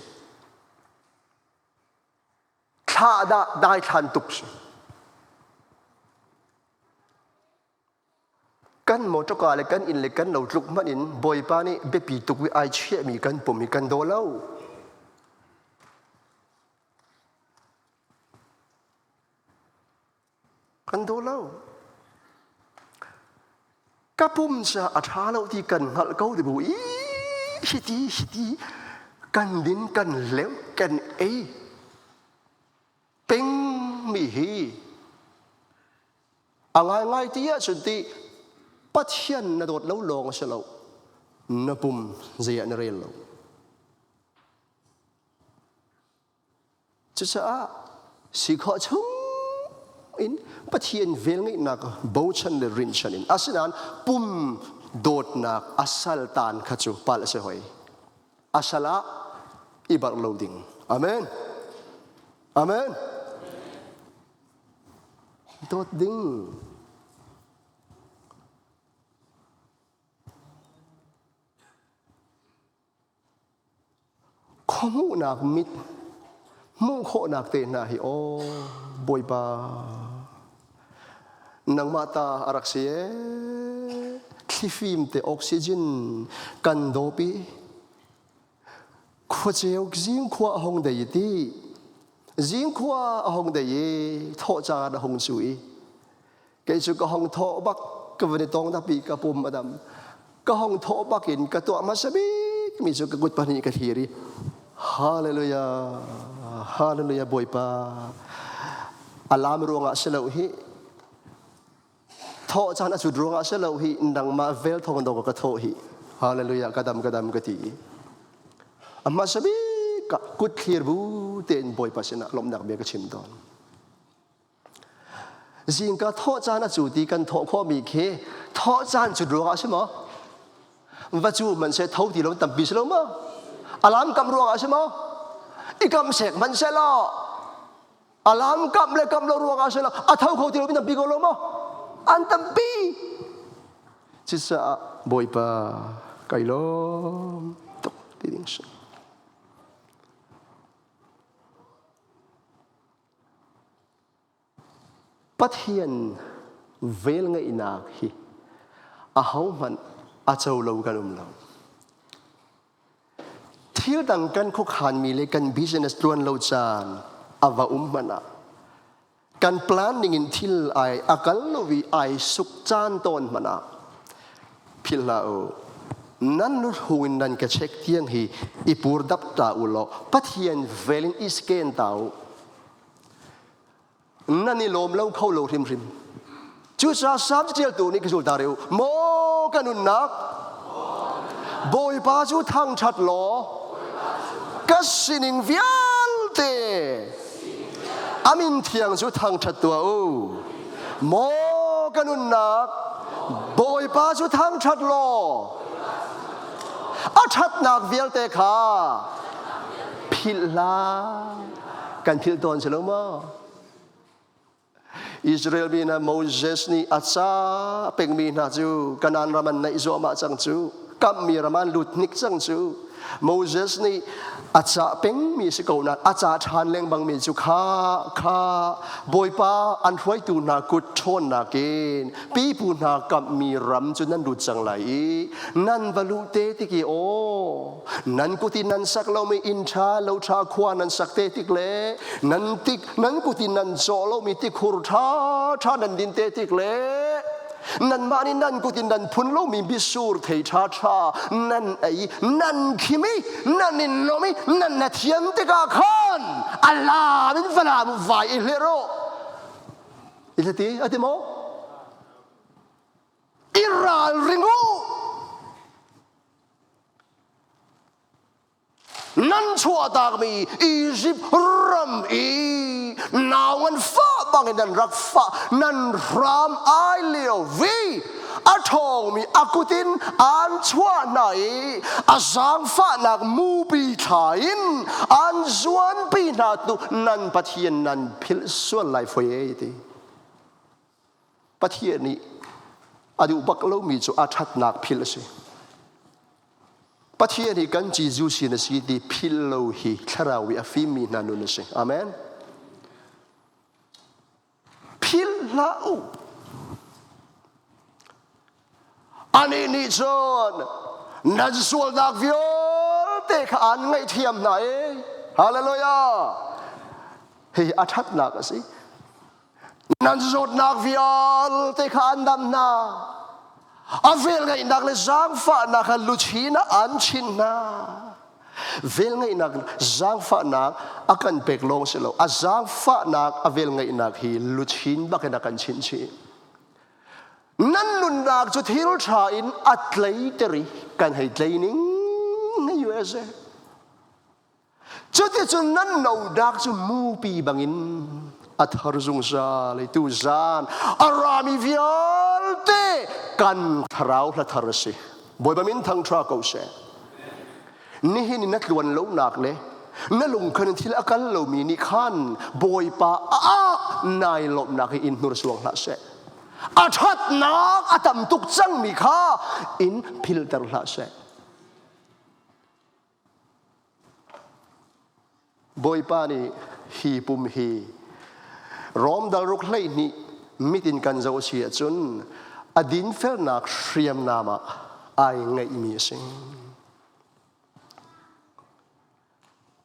Thla dah daithlan tuk si. Kan motorka le kan inn le kan lo tluk hmanh in Bawipa nih biapi tuk i ai chiahmi kan pum hi kan daw lo. Kan daw lo. Ka pum ca a ṭha lo ti kan hngalh ko ti bu i hiti hiti kan din kan leu kan ei pengmi hi a ngaingai ti ahcun ti Pathian na dawt lo lawng a si lo na pum zei ah na rel lo. Cucaah si khawh chung in Pathian velngeihnak bochan le rinhchan in asinain pum dawtnak a saltan kha cu palh a si hoi. A sal ah i barh lo ding. Amen. Amen. Dawt ding. Khuahmuhnak mit hmuh khawhnak te hna hi aw Bawipa nangmah ta a rak si ee thlifim te oxygen kan dawp i khuaceu zingkhua a hung dei ti zingkhua a hung dei i thawh caan a hung cu i Kei cu ka hong thawh bak ka van i tong pi ka pum a dam. Ka hong thawh bak in ka tuah hmasa bik mi cu ka kut pahnih ka thlir i Hallelujah Hallelujah Bawipa alam ruangah si lo hi thawh caan a cut ruangah si lo hi nangmah vel thawng dawk ka thawh hi Hallelujah ka dam ka dam ka ti a hmasa bik ka kut thlir bu tein Bawipa sinah lawmhnak bia ka chim tawn. Zingka thawh caan a cu ti kan thawh khawhmi khi thawh caan cu ruangah a si maw? Va cu man seh tho ti lo tampi si lo maw? Alam kam ruangah a si maw? I kam sek man seh law alam kam le kam lo ruangah si lo a tho kho ti lo mi tampi ko lo maw? An tampi. Cucaah Bawipa kai lawm tuk ti ding si. Pathian velngeihnak hi ahohmanh a co lo kan um lo. Thil dang kan khuakhanmi le kan business tluan lo caan a va um hmanh ah kan plan ning in thil ai a kal lo i ai suk caan tawn hmanh ah philh hlah u. Nan luhlung in nan ka check tiang hi i pur dap ta u law Pathian vel in i scan ta u. Nan i lawm lo kho lo hrimhrim. Cucaah Salm caṭialtu nih ka zul ta rih u. Maw ka nunnak, Bawipa cu thangṭhat law ka sining vialte a min thiang cu thangṭhat tuah u. Maw ka nunnak, Bawipa cu thangṭhat law a ṭhatnak vialte kha philh hlah. Kan philh tawn si lo maw? Israel mi hna Moses nih a ca pengmi hna cu Kanaan ram an naih zuahmah cang cu kamhmi ram an lut hnik cang cu Moses nih a cah pengmi si ko nain a ca ṭhan lengmangmi cu kha kha Bawipa an hruaitu hna kut ṭhawnnak in pipu hna kamhmi ram cu nan lut cang lai i nan va luh te tik i aw nan kut in nan sak lomi inn ṭha lo ṭha khua nan sak te tik le nan tik nan kut in nan cawh lomi tikhur ṭha ṭha nan din te tik le nanmah nih nan kut in nan phun lomi mitsur thei ṭha ṭha nan ei nan khim i nan in lawm i nan na thiam tikah khan a lam in falam vai i hler u i ti ati maw i ralring u Nan chuahtakmi Izipt ram i nau an fah bangin nan rak fah, nan hram ai lio vi a ṭhawngmi a kut in aan chuah hna i a zaangfahnak mupi thla in aan zuanpi hna tu nan Pathian nan philh sual lai foi ei ti. Pathian nih a duh bak lomi cu a ṭhatnak philh a si. Pathian hi kan Jesuh sin a si ti philh lo hi thlarau i a fimmi hna nun a si. Amen. Philh hlah u. Anih nih cun nan sualnak vialte kha aan ngaihthiam hna i Hallelujah. Hihi a ṭhatnak a si. Nan zawtnak vialte kha an dam hna. A velngeihnak le zaangfahnak kha luchin ah an chinh hna. Velngeihnak zaangfahnak a kan pek lawng si lo. A zaangfahnak a velngeihnak hi luchin bakin a kan chinh chih. Nan nunnak cu thil ṭha in a tleiter i kan hei tlei ning USA. Cuticun nan nonak cu mupi bangin a thar zungzal i tuzan a rami vialte kan thlarau hla thar a si. Bawipa min thangṭha ko seh. Nihin in na tluan lonak le na lungkhan in thil a kal lomi nih khan Bawipa a ah! Nai lawmhnak hi in hnursuang hlah seh. A ṭhatnak a tam tuk cangmi kha in philter hlah seh. Bawipa nih hi pum hi Rom dal ruk 12 mit in kan zoh a si ahcun a dinfelnak hriamnam ah ai ngeihmi a si.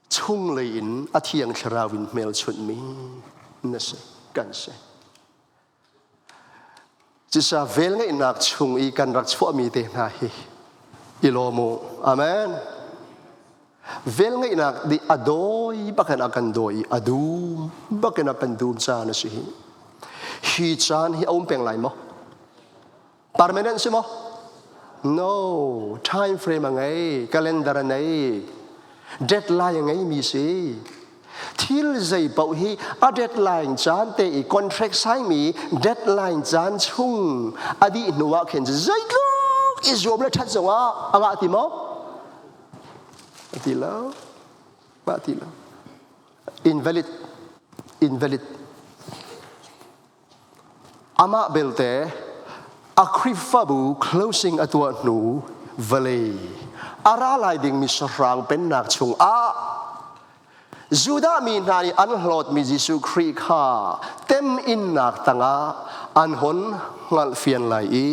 Chunglei in a thiang thlarau in hmelchunhmi na si, kan si. Cisa velngeihnak chung i kan rak chuahmi te hna hi i lawm u. Amen. Velngeihnak nih a dawi bakin a kan dawi i a dum bakin a kan dum caan a si hi. Hi caan hi a um peng lai maw? Permanent si maw? No, time frame a ngei, calendar a nei, deadline a ngeimi si. Thil zei paoh hi a deadline caan te i contract sign-mi deadline caan chung a dih hnu ah khin zeitluk i zuam le ṭhat zongah a ngah ti maw? A ti lo. Ngah ti lo. Invalid. Invalid. Amah belte a Khrihfabu closing a tuah hnu vawlei a ra lai dingmi sahrang pennak chungah Judah mi hna nih an hlawtmi Jesuh Khrih kha teminnak tangah an hon hngalhfian lai i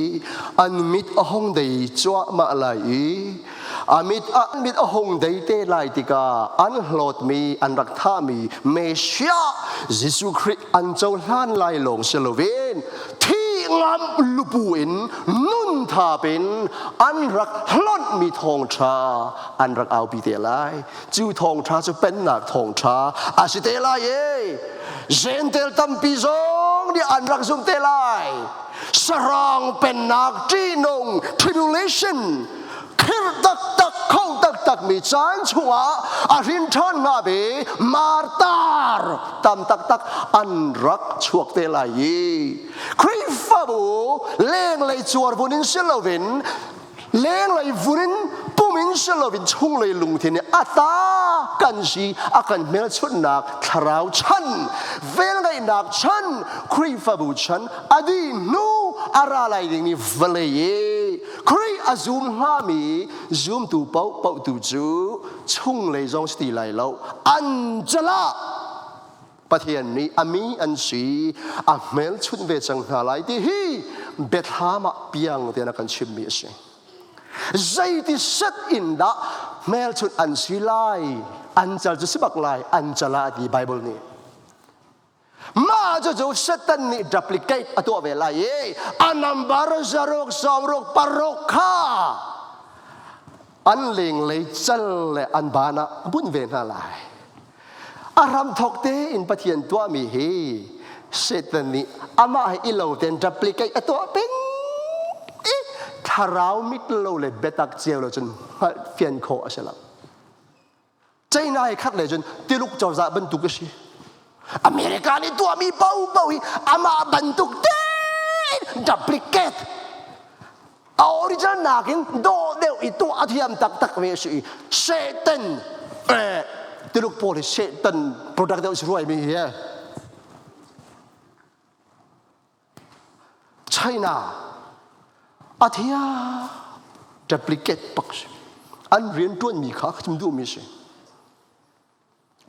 an mit a hung dei cuahmah lai i a mit a mit a hung dei te lai tikah an hlawtmi an rak thahmi Messiah Jesuh Khrih an cohlan lai lawng si loin thi ngam lupu in nun thap in an rak hlonhmi thawngṭha an rak aupi te lai cu thawngṭha cu pennak thawngṭha a si te lai e Gentel tampi zong nih an rak zumh te lai Sarang pennak ṭihnung tribulation khirh taktak kho taktak mi caan chungah a hrin ṭhan hnga ve martar tam taktak an rak chuak te lai i Khrihfabu lenglei cuar vun in si loin lenglei vun in pum in si loin chunglei lungthin in a ta kan si a kan hmelchunhnak thlarau chan velngeihnak chan Khrihfabu chan a dih hnu a ra lai dingmi vawlei i Khrih a zum hngami zumtu paoh tu cu chunglei zong si ti lai lo an calah Pathian nih a mi an si a hmelchunh ve cang hna lai ti hi biathlam ah piang tiah a kan chimmi a si. Zeiti set in dah hmelchunh an si lai an cal cu si bak lai an cal ah ti Bible nih. Mah cucu Satan nih duplicate a tuah ve lai i a number zaruk sawmruk paruk kha an lenglei cal le an ban ah a bunh ve hna lai. A hramthawk tein Pathian tuahmi hi Satan nih amah he i lo tein duplicate a tuah peng i thlarau mit lo le biatak cio lo cun hngalh fian khawh a si lo. China he khat le cun Tuluk cozah bantuk a si. America nih tuahmi paohpaoh hi amah bantuk tein duplicate a original nakin dawh deuh i tuah a thiam taktak ve a si i Satan eh, Tuluk pawl hi Satan product deuh si ruaimi hi eh. China a thia duplicate pak si an rian tuanmi kha ka chim duhmi si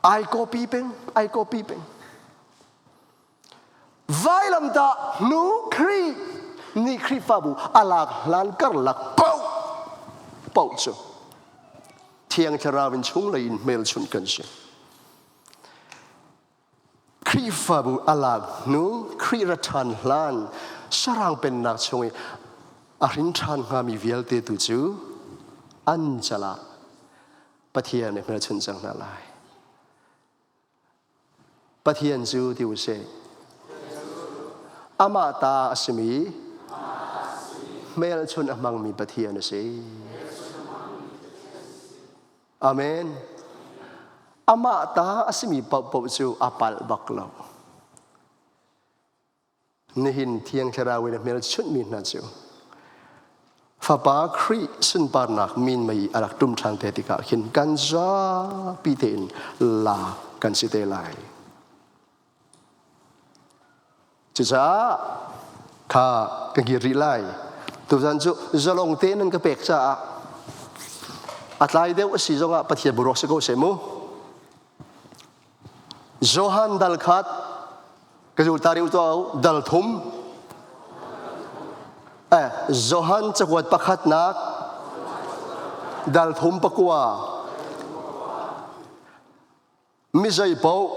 ai copy peng ai copy peng vailamtah hnu Khrih nih Khrihfabu a lak hlan karlak paoh paoh cu Thiang Thlarau in chunglei in hmelchunh kan si Khrihfabu a lak hnu Khrih ra ṭhan hlan sarang pennak chung i a hrin ṭhan hngami vialte tu cu an cal ah Pathian nih hmelchunh cang hna lai. Pathian cu ti u sih. Amah ta a simi hmelchunh a hmangmi Pathian a si. Amen. Amah ta a simi paohpaoh cu a palh bak lo. Nihin Thiang Thlarau in a hmelchunhmi hna cu Fapa Khrih sunparnak min mei a rak ṭum ṭhan te tikah khin kan zapi tein lak kan si te lai. Cucaah kha ka kir rih lai. Tuzan cu zalong te nan ka pek caah a tlai deuh a si zongah Pathian boruak si ko seh mu. Johan dal khat ka zul ta riu to dal thum eh Johan cakuat pakhatnak dal thum pakua mi zei paoh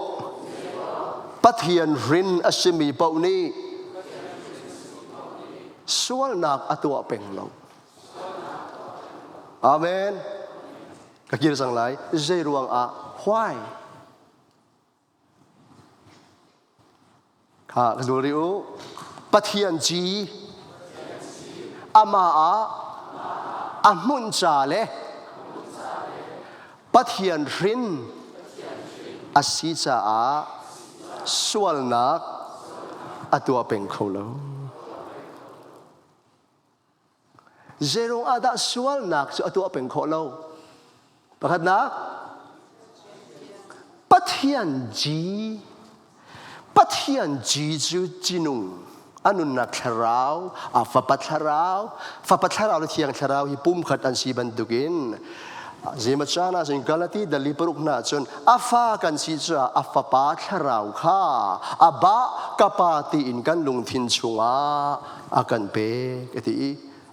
Pathian rin a simi paoh nih sualnak a tuah peng lo. Amen. Ka kir cang lai. Zei ruang ah? Why? Kha ka zul rih u. Pathian ci amah ah a hmun ca le Pathian hrin a si caah sualnak a tuah peng kho lo. Zeirung ah dah sualnak cu a tuah peng khawh lo? Pakhatnak, Pathian ci, Pathian ci cu cinung, a nunnak thlarau, a fapa thlarau, fapa thlarau le thiang thlarau hi pumkhat an si bantukin Zema caan ah cun Galati dali paruk hna cun a fa kan si caah a fapa thlarau kha a ba ka pa tiin kan lungthin chungah a kan pek a ti i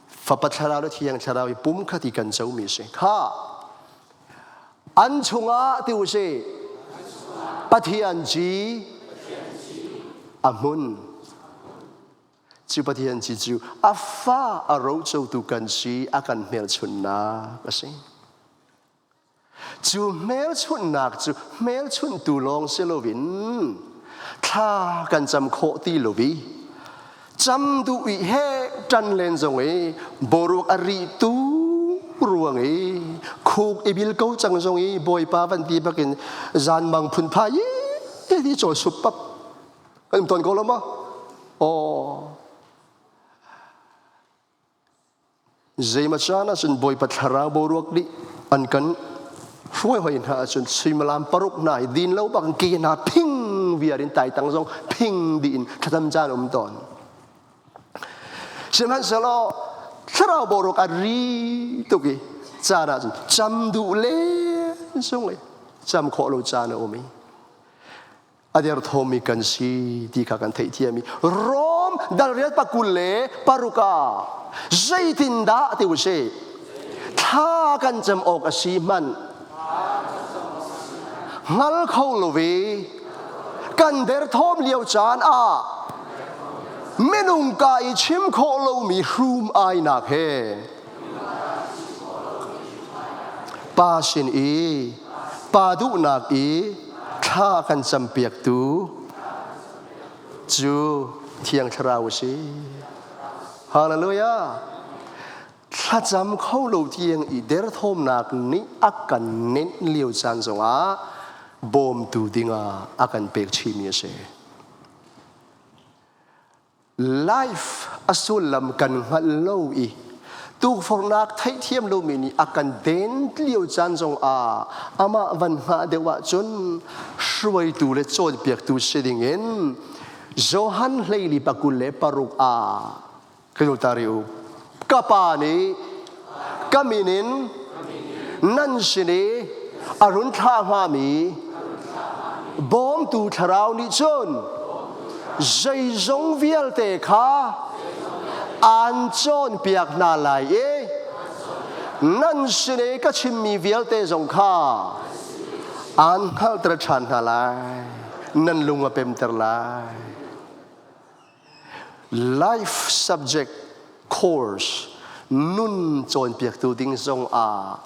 fapa thlarau le thiang thlarau i pumkhat i kan comi a si kha an chungah ti u si Pathian ci a hmun cu Pathian ci cu a fa a rocotu kan si a kan hmelchunhnak a si Cu hmelchunhnak cu hmelchunhtu lawng si loin thla kan cam khawh ti lo i cam duh i he ṭan len zong i boruak a rih tu ruang i khuk i bil ko cang zong i bawipa van ti bakin zanmang phunphai i ti cawl sup pap kan um tawn ko lo maw? Aw Zeimaw caan ahcun Bawipa thlarau boruak nih an kan hruai hoi hna ahcun suimilam paruk hna hi din lo bak ke hna phing viar in taitang zong phing dih in thlacam caan um tawn. Sihmanhsehlaw thlarau boruak a ri tuk i caan ahcun cam duh le zung i cam khawh lo caan a um i a derthawmmi kan si ti kha kan theihthiam i Rom dal riat pakul le paruk ah zeitindah ti u sih thla kan cam awk a si hmanh hngal kho lo i kan derthawm lio caan ah minung ka i chim khawh lomi hrum ainak he Pa sin i pa duhnak i thla kan campiaktu cu Thiang Thlarau a si. Hallelujah! Thlacam kho lo tiang i derthawmnak nih a kan nenh lio caan zongah bawmtu dingah a kan pek chihmi a si. Life a sullam kan hngalh lo i tukforhnak theihthiam lomi nih a kan den lio caan zong ah amah van hngah deuh ahcun hruaitu le cawnpiaktu si dingin Johan hleili pakul le paruk ah ka u ka pa nih ka min in nan sin i a run thlah hngami bawmtu thlarau nih cun zeizong vialte kha aan cawnpiak hna lai i nan sin i ka chimmi vialte zong kha aan hngalhter ṭhan hna lai nan lung a pemter lai Life subject course nun cawnpiaktu ding zong ah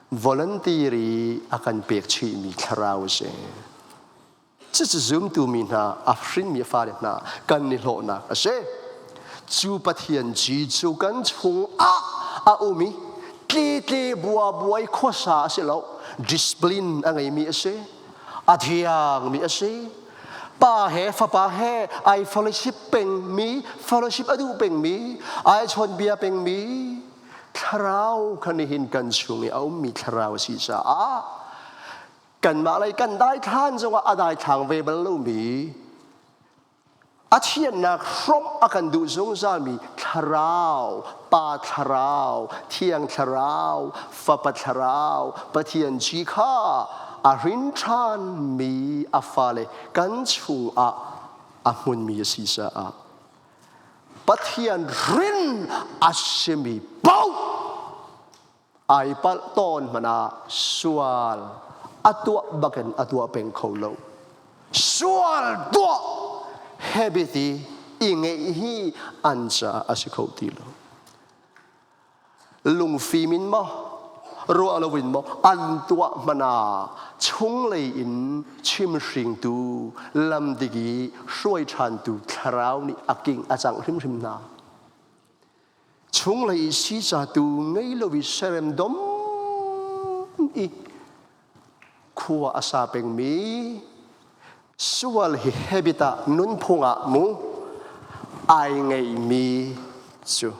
volunteer i a kan pek chihmi thlarau a si. Cucu zumtu mi hna, a hrinmi fale hna kan i hlawhnak a si. Cu Pathian ci cu kan chung ah a um i tlitle bua buai khuasa a si lo. Discipline a ngeimi a si. A thiangmi a si. Pa he fapa he ai fellowship pengmi fellowship a duh pengmi ai chawnbia pengmi thlarau kha nihin kan chung i a ummi thlarau a si caah kanmah lei kan daithlan zongah a daithlang ve bal lomi. A thiannak hrawmh a kan duh zungzalmi thlarau, Pa thlarau, Thiang Thlarau, Fapa thlarau, Pathian ci kha a hrin ṭhanmi a fale kan chungah a hmunmi a si caah Pathian hrin a simi paoh ai palh tawn hmanh ah sual a tuah bakin a tuah peng kho lo. Sual tuah habit i i ngeih hi an caah a si kho ti lo. Lungfim in maw ruah loin maw an tuah hmanh ah chunglei in chimhringtu lamdik i hruai ṭhantu thlarau nih a king a cangh hrimhrim hna. Chunglei i sicatu ngei lo i serem dom i khua a sa pengmi sual hi habit ah nunphung ah mu ai ngeimi cu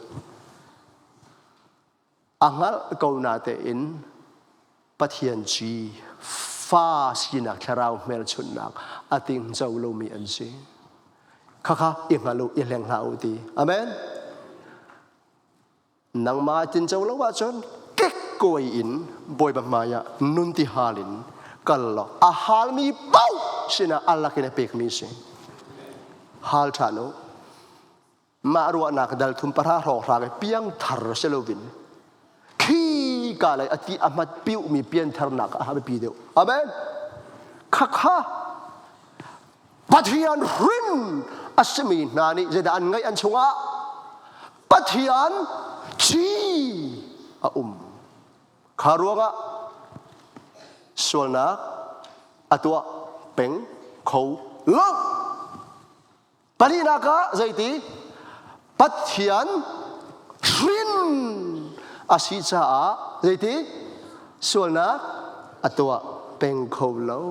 a hngalh ko na tein Pathian ci fa sinak thlarau hmelchunhnak a tingco lomi an si. Khakha i hngal u, i hleng hlah u ti. Amen. Nangmah tinco lo ahcun kekkuai in Bawipa hmai ah nun ti hal in kal law a halmi paoh sinah a lakin a pekmi si. Hal ṭhan u. Mah ruahnak dal thum pahra hrawnghrang i piangthar si loin khi ka lei a ti a hmat piuhmi piantharnak a biapi deuh. Amen. Khakha Pathian hrin a simi hna nih zeidah an ngeih an chungah Pathian ci a um. Kha ruangah sualnak a tuah peng kho lo. Pahnihnak ah zeiti? Pathian hrin a si caah zeiti? Sualnak a tuah peng kho lo.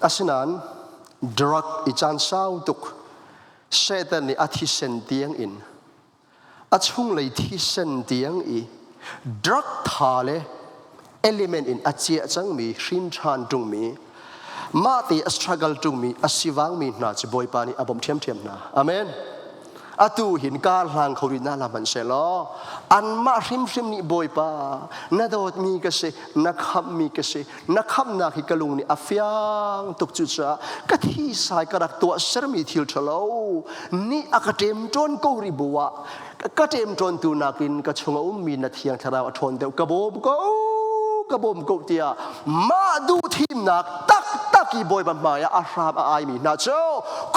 Asinain drug i caan sau tuk Satan nih a thisen tiang in a chunglei thisen tiang i drug tha le element in a ciah cangmi hrin ṭhan ṭungmi mah te a struggle ṭungmi a sivangmi hna cu Bawipa nih a bawmh ṭhiamṭhiam hna. Amen. Atu hin kar hlang kho rih hna hlah hmanh sehlaw anmah hrimhrim nih Bawipa na dawtmi ka si na khamhmi ka si na khamhnak hi ka lung nih a fiang tuk cucaah ka thi sai ka rak tuah sermi thil ṭhalo nih a ka ṭemṭawn ko rih bu ah ka ṭemṭawntu nakin ka chung a ummi na thiang thlarau a ṭhawn deuh ka bawm ko ka bawm ko tiah mah duh thimnak taktak i Bawipa hmai ah a hram a aimi hna cu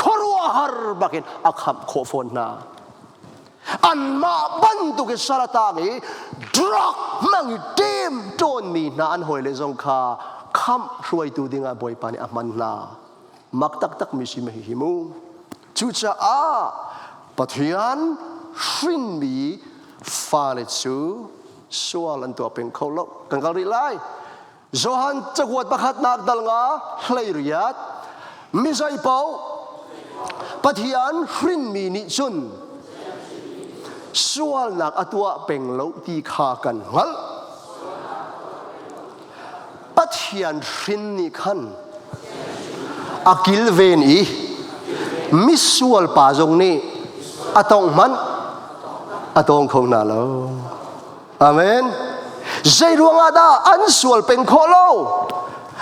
khuaruahhar bakin a khamh khawh fawn hna. Anmah bantuk i sal a tang i drug hmang i ṭem ṭawnmi hna an hawile zong kha khamh hruaitu dingah Bawipa nih a hman hna. Mak taktak mi si ma hihi mu. Cucaah Pathian hrinmi fale cu sual an tuah peng kho lo. Kan kal rih lai. Johan cakuat pakhatnak dal nga 18 mi zei paoh Pathian hrinmi nih cun sualnak a tuah peng lo ti kha kan hngalh. Pathian hrin nih khan a kilven i misual pa zong nih a tawngh hmanh a tawng kho hna lo. Amen. Zei ruangah dah an sual peng khawh lo?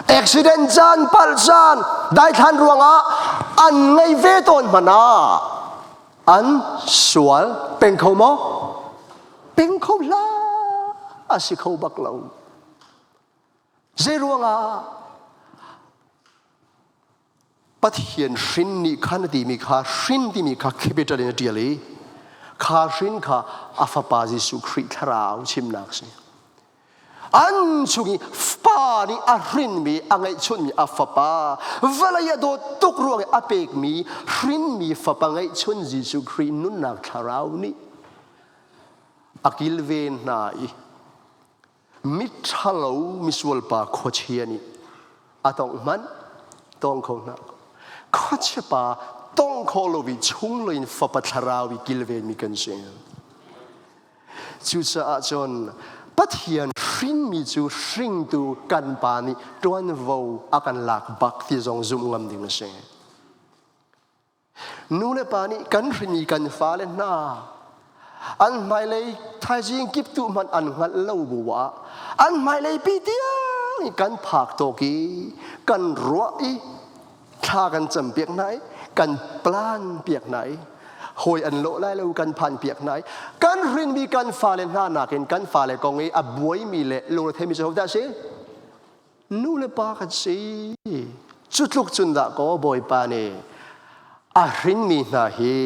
Accident caan, palh caan, daithlan ruangah an ngei ve tawn hmanh ah an sual peng kho maw? Peng kho hlah. A si kho bak lo. Zei ruangah Pathian hrin nih khan a timi kha hrin timi kha capital in a ṭial i kha hrin kha a fapa Jesuh Khrih thlarau chimnak si. An chung i pa nih a hrinmi a ngeihchunmi a fapa vawlei a dawt tuk ruang i a pekmi hrinmi fapa ngeihchun Jesuh Khrih nunnak thlarau nih a kilven hna i miṭhalo misualpa khuachia nih a tongh hmanh tawng kho hna khuachia pa tong kho lo i chung in fapa thlarau i kilvenmi kan si cucaah cun Pathian hrinmi cu hringtu kan pa nih ṭuanvo a kan lak bak ti zong zumh ngam ding a si. Nu le pa nih kan hrinmi kan fale hna an hmailei thaizing kip tu hmanh an hngalh lo bu ah an hmailei pi tiang i kan phak tawk i kan ruah i thla kan cam piak hna i kan plan piak hna i hawi an lawh lai lo kan phan piak hna i kan hrinmi kan fale hna nakin kan fale kong i a buaimi le lungretheimi cu hodah si nu le pa kan si cu tluk cun dah kaw bawipa nih a hrinmi hna hi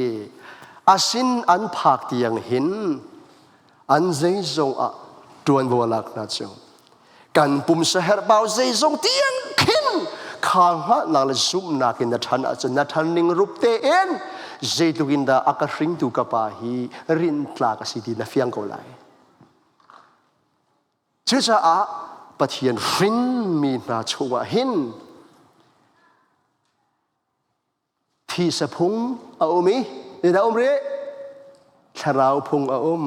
a sin an phak tiang hin an zeizong ah ṭuanvo a lak hna cu kan pumsa herhbau zeizong tiang khin kha hngalhnak le zumhnak in na ṭhan ahcun na ṭhan ning rup tein zeitluk in dah a ka hringtu ka pa hi rintlak a si ti na fiang ko lai. Cucaah Pathian hrinmi hna chungah hin Thisa phung a um i zeidah um rih? Thlarau phung a um.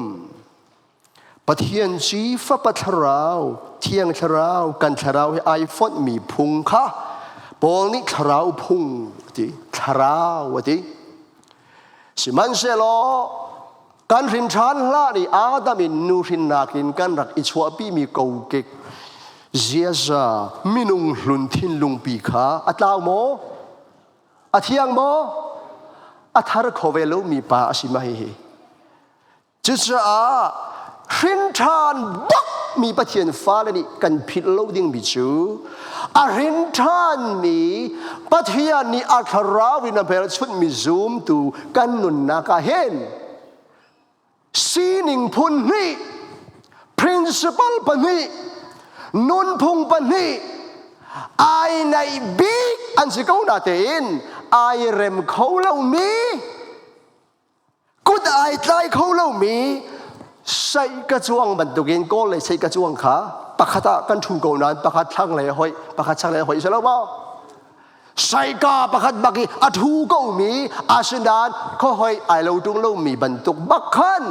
Pathian ci Fapa Thlarau, Thiang Thlarau, kan Thlarau hi ai fonhmi phung kha Paul nih Thlarau phung a ti. Thlarau a ti. Sihmanhsehlaw kan hrin ṭhan hlah nih Adam in nu hrinnak in kan rak i chuahpimi kokek ziaza minung hlun thinlungpi kha a tlau maw? A thiang maw? A thar kho ve lomi pa a si ma hihi. Cucaah hrin ṭhan bak mi Pathian fale nih kan philh lo dingmi cu a hrin ṭhanmi Pathian nih a thlarau in a hmelchunhmi zumtu kan nunnak ah hin sining phun hnih principle pahnih nunphung pahnih ai naih bik an si ko na tein ai rem kho lomi kut ai tlai kho lomi sei ka cuang bantukin kawl le sei ka cuang kha pakhat ah kan ṭhu ko nain pakhat thlang le hoih pakhat chang le hoih si lo maw Saika pakhat bak i a thu komi asinain khuahoi ai lo ṭung lomi bantuk bak khan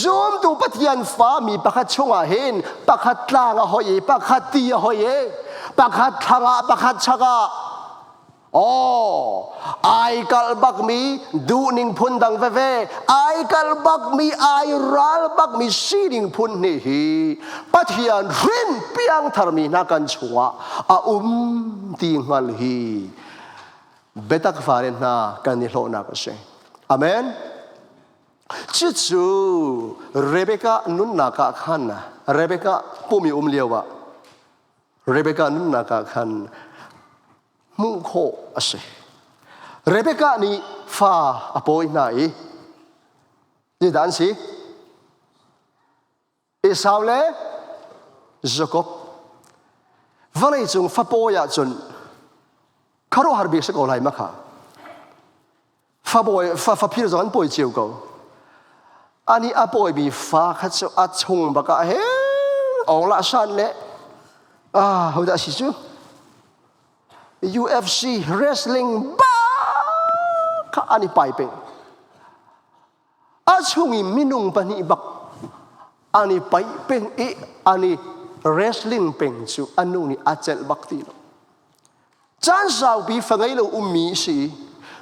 zumtu Pathian fa mi pakhat chungah hin pakhat tlang a hoi i pakhat ti a hoi i pakhat thlang ah pakhat chak ah Aw, ai kalh bakmi duhning phun dang veve, ai kalh bakmi, ai ral bakmi sining phun hnih hi Pathian hrin piangtharmi hna kan chungah a um ti hngal hi biatak fale hna kan i hlawhnak a si. Amen. Cucu Rebecca nunnak ah khan Rebecca pum i um lio ah Rebecca nunnak ah khan hmuh khawh a si. Rebecca nih fa a pawi hna i zeidah an si? Esau le Jakob vawleicung fapawi ahcun khuaruahhar bik si ko lai ma kha. Fabawi fa faphir zong an pawi cio ko. Ani a pawimi fa kha cu a chung bak ah he ong la san le ah hodah si cu UFC wrestling ba kha an i pai peng. A chung i minung pahnih bak an i paih peng i an i wrestling peng cu a nu nih a celh bak ti lo. Caan saupi fa ngei lo ummi si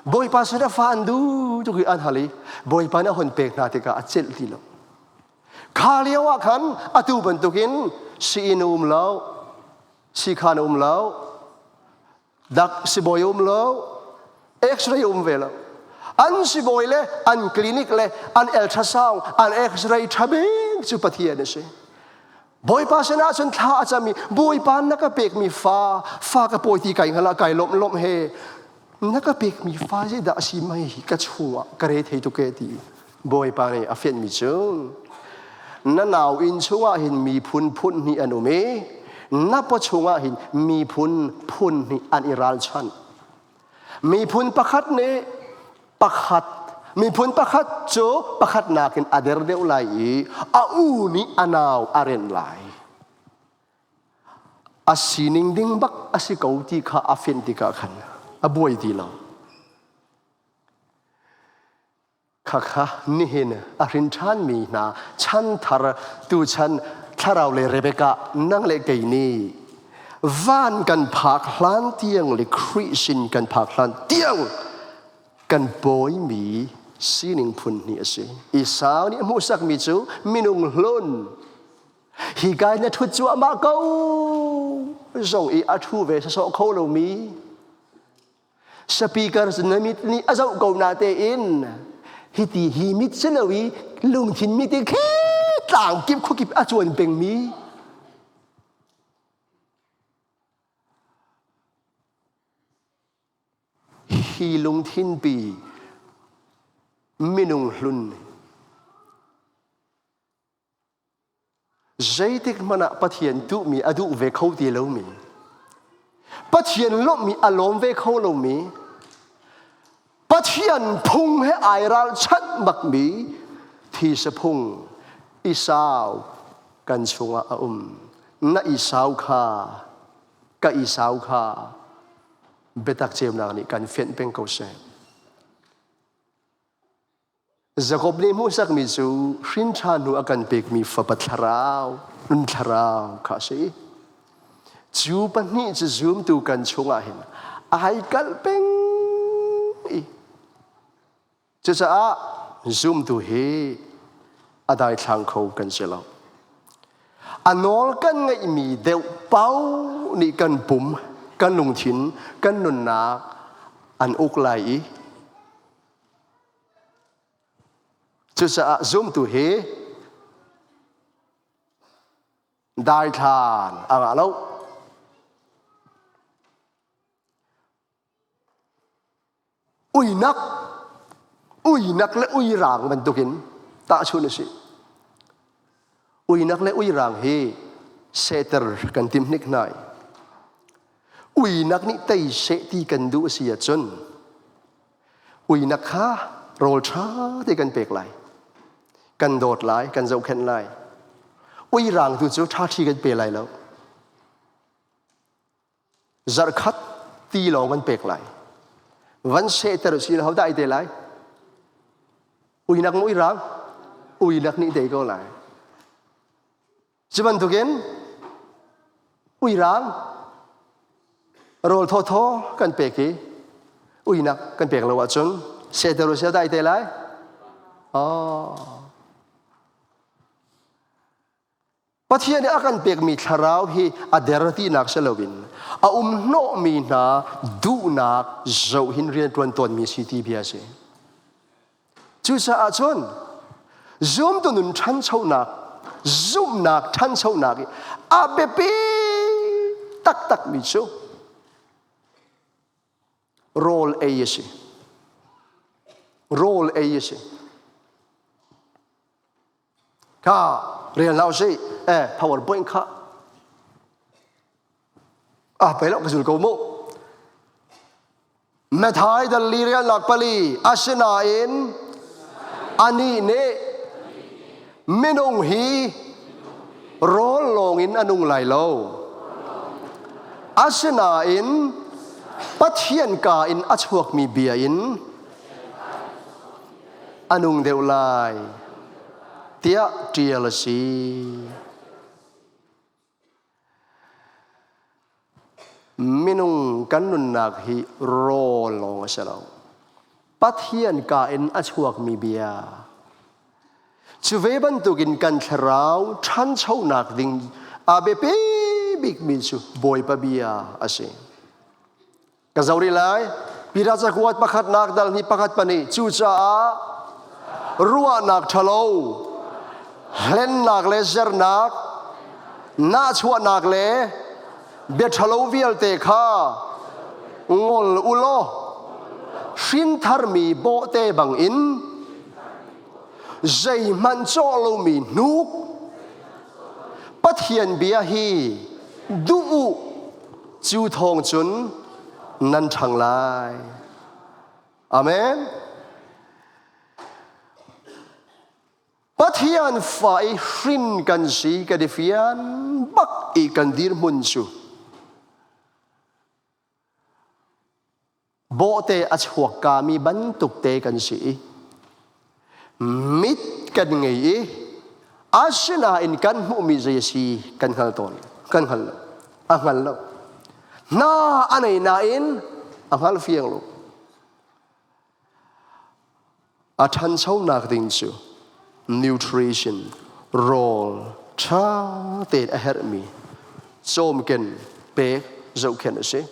Bawipa sin a fa an duh tuk i an hal i Bawipa nih a hun pek hna tikah a celh ti lo. Kha lio ah khan atu bantukin sii-inn a um lo, siikhaan a um lo, dak sibawi um lo x-ray um ve lo an sibawi le an clinic le an ultrasound an x-ray tha bik cu pathian a si bawipa sinah cun thla a cam i bawipa na ka pekmi fa fa ka pawi ti kai hngal kai lawmh lawmh he na ka pekmi fa zeidah a si mai hi ka chungah ka re thei tuk e ti bawipa nih a fianhmi cu na nau inn chungah hin miphun phun hnih an um i na paw chungah hin miphun phun hnih an i ralchanh miphun pakhat nih pakhat miphun pakhat cu pakhat nakin a der deuh lai i a u nih a nau a renh lai a sining ding bak a si ko ti kha a fenh tikah khan a buai ti lo Khakha nihin a hrin ṭhanmi hna chanthar tuchan Thlarau le Rebecca nang le kei nih van kan phak hlan tiang le Khrih sin kan phak hlan tiang kan pawimi sining phun hnih a si. Esau nih a hmuhsakmi cu minung hlun hi kai na ṭhut cuahmah ko zong i a ṭhu ve sawsawh kho lomi speaker na mit nih a zoh ko na tein hiti hi mit si lo i lungthin mit i khi tlang kip khuakip a cuan pengmi hi lungthin pi minung hlun Zeitik hmanh ah Pathian duhmi a duh ve kho ti lomi, Pathian lawmhmi a lawm ve kho lomi, Pathian phung he ai ralchanh bakmi thisa phung Esau kan chungah a um. Na Esau kha, ka Esau kha biatak ceunak nih kan fenh peng ko seh. Jakob nih hmuhsakmi cu hrinṭha hnu a kan pekmi fapa thlarau, nun thlarau kha a si. Cu pahnih cu zumtu kan chungah hin ai kalh peng i cucaah zumtu hi a daithlang kho kan si lo. A nawl kan ngeihmi deuh pau nih kan pum, kan lungthin, kan nunnak an uk lai i Cucaah zumtu hi daithlan a ngah lo. Uinak, uinak le uirang bantukin tahchun a si. Uinak le uirang hi seter kan tim hnik hna i uinak nih tei seh ti kan duh a si ahcun Uinak kha rawl ṭha te kan pek lai. Kan dawt lai, kan zohkhenh lai. Uirang tu cu ṭhaṭhi kan pe lai lo. Zarhkhat ti lawng kan pek lai. Van sehter si ho dah ai te lai? Uinak maw uirang? Uinak nih te ko lai. Cu bantukin uirang rawl thawthaw kan pek i uinak kan pek lo ahcun sehter u seh dai te lai. Oh. Pathian nih a kan pekmi thlarau hi a der tinak si loin a um hnawhmi hna duhnak zohin rianṭuan tawnmi si ti bia a si. Cucaah cun zumtu nun ṭhanchonak, zumhnak ṭhanchonak i a biapi taktakmi cu rawl ei a si. Rawl ei a si. Kha rel hna usih. Eh, PowerPoint kha. Ah, pei lo ka zul ko mu. Mathai dal li rialnak pali asinain anih nih minung hi rawl lawngin a nung lai lo. Asinain Pathian ka in a chuakmi bia in a nung deuh lai tiah ṭial a si. Minung kan nunnak hi rawl lawng a si lo. Pathian ka in a chuakmi bia. Cu ve bantukin kan thlarau ṭhanchonak ding a biapi bikmi cu Bawipa bia a si. Ka zoh rih lai. Peter cakuat pakhatnak dal hnih pakhat pahnih cucaah ruahnak ṭhalo hlennak le zernak nahchuahnak le bia ṭhalo vialte kha ngol u law hrintharmi bawhte bangin zeihmanh cawh lomi hnuk Pathian bia hi duh u cu thawng cun nan ṭhang lai. Amen. Pathian fa i hrin kan si kan i fian bak i kan dirhmun cu bawhte a chuak kami bantuk te kan si i mit kan ngei i. Asinain kan hmuhmi zei a si kan hngal tawn. Kan hngal lo. A hngal lo. Hna a nei nain a hngal fiang lo. A ṭhanchonak ding cu nutrition rawl ṭha tein a herhmi cawmken pek zohkhenh a si.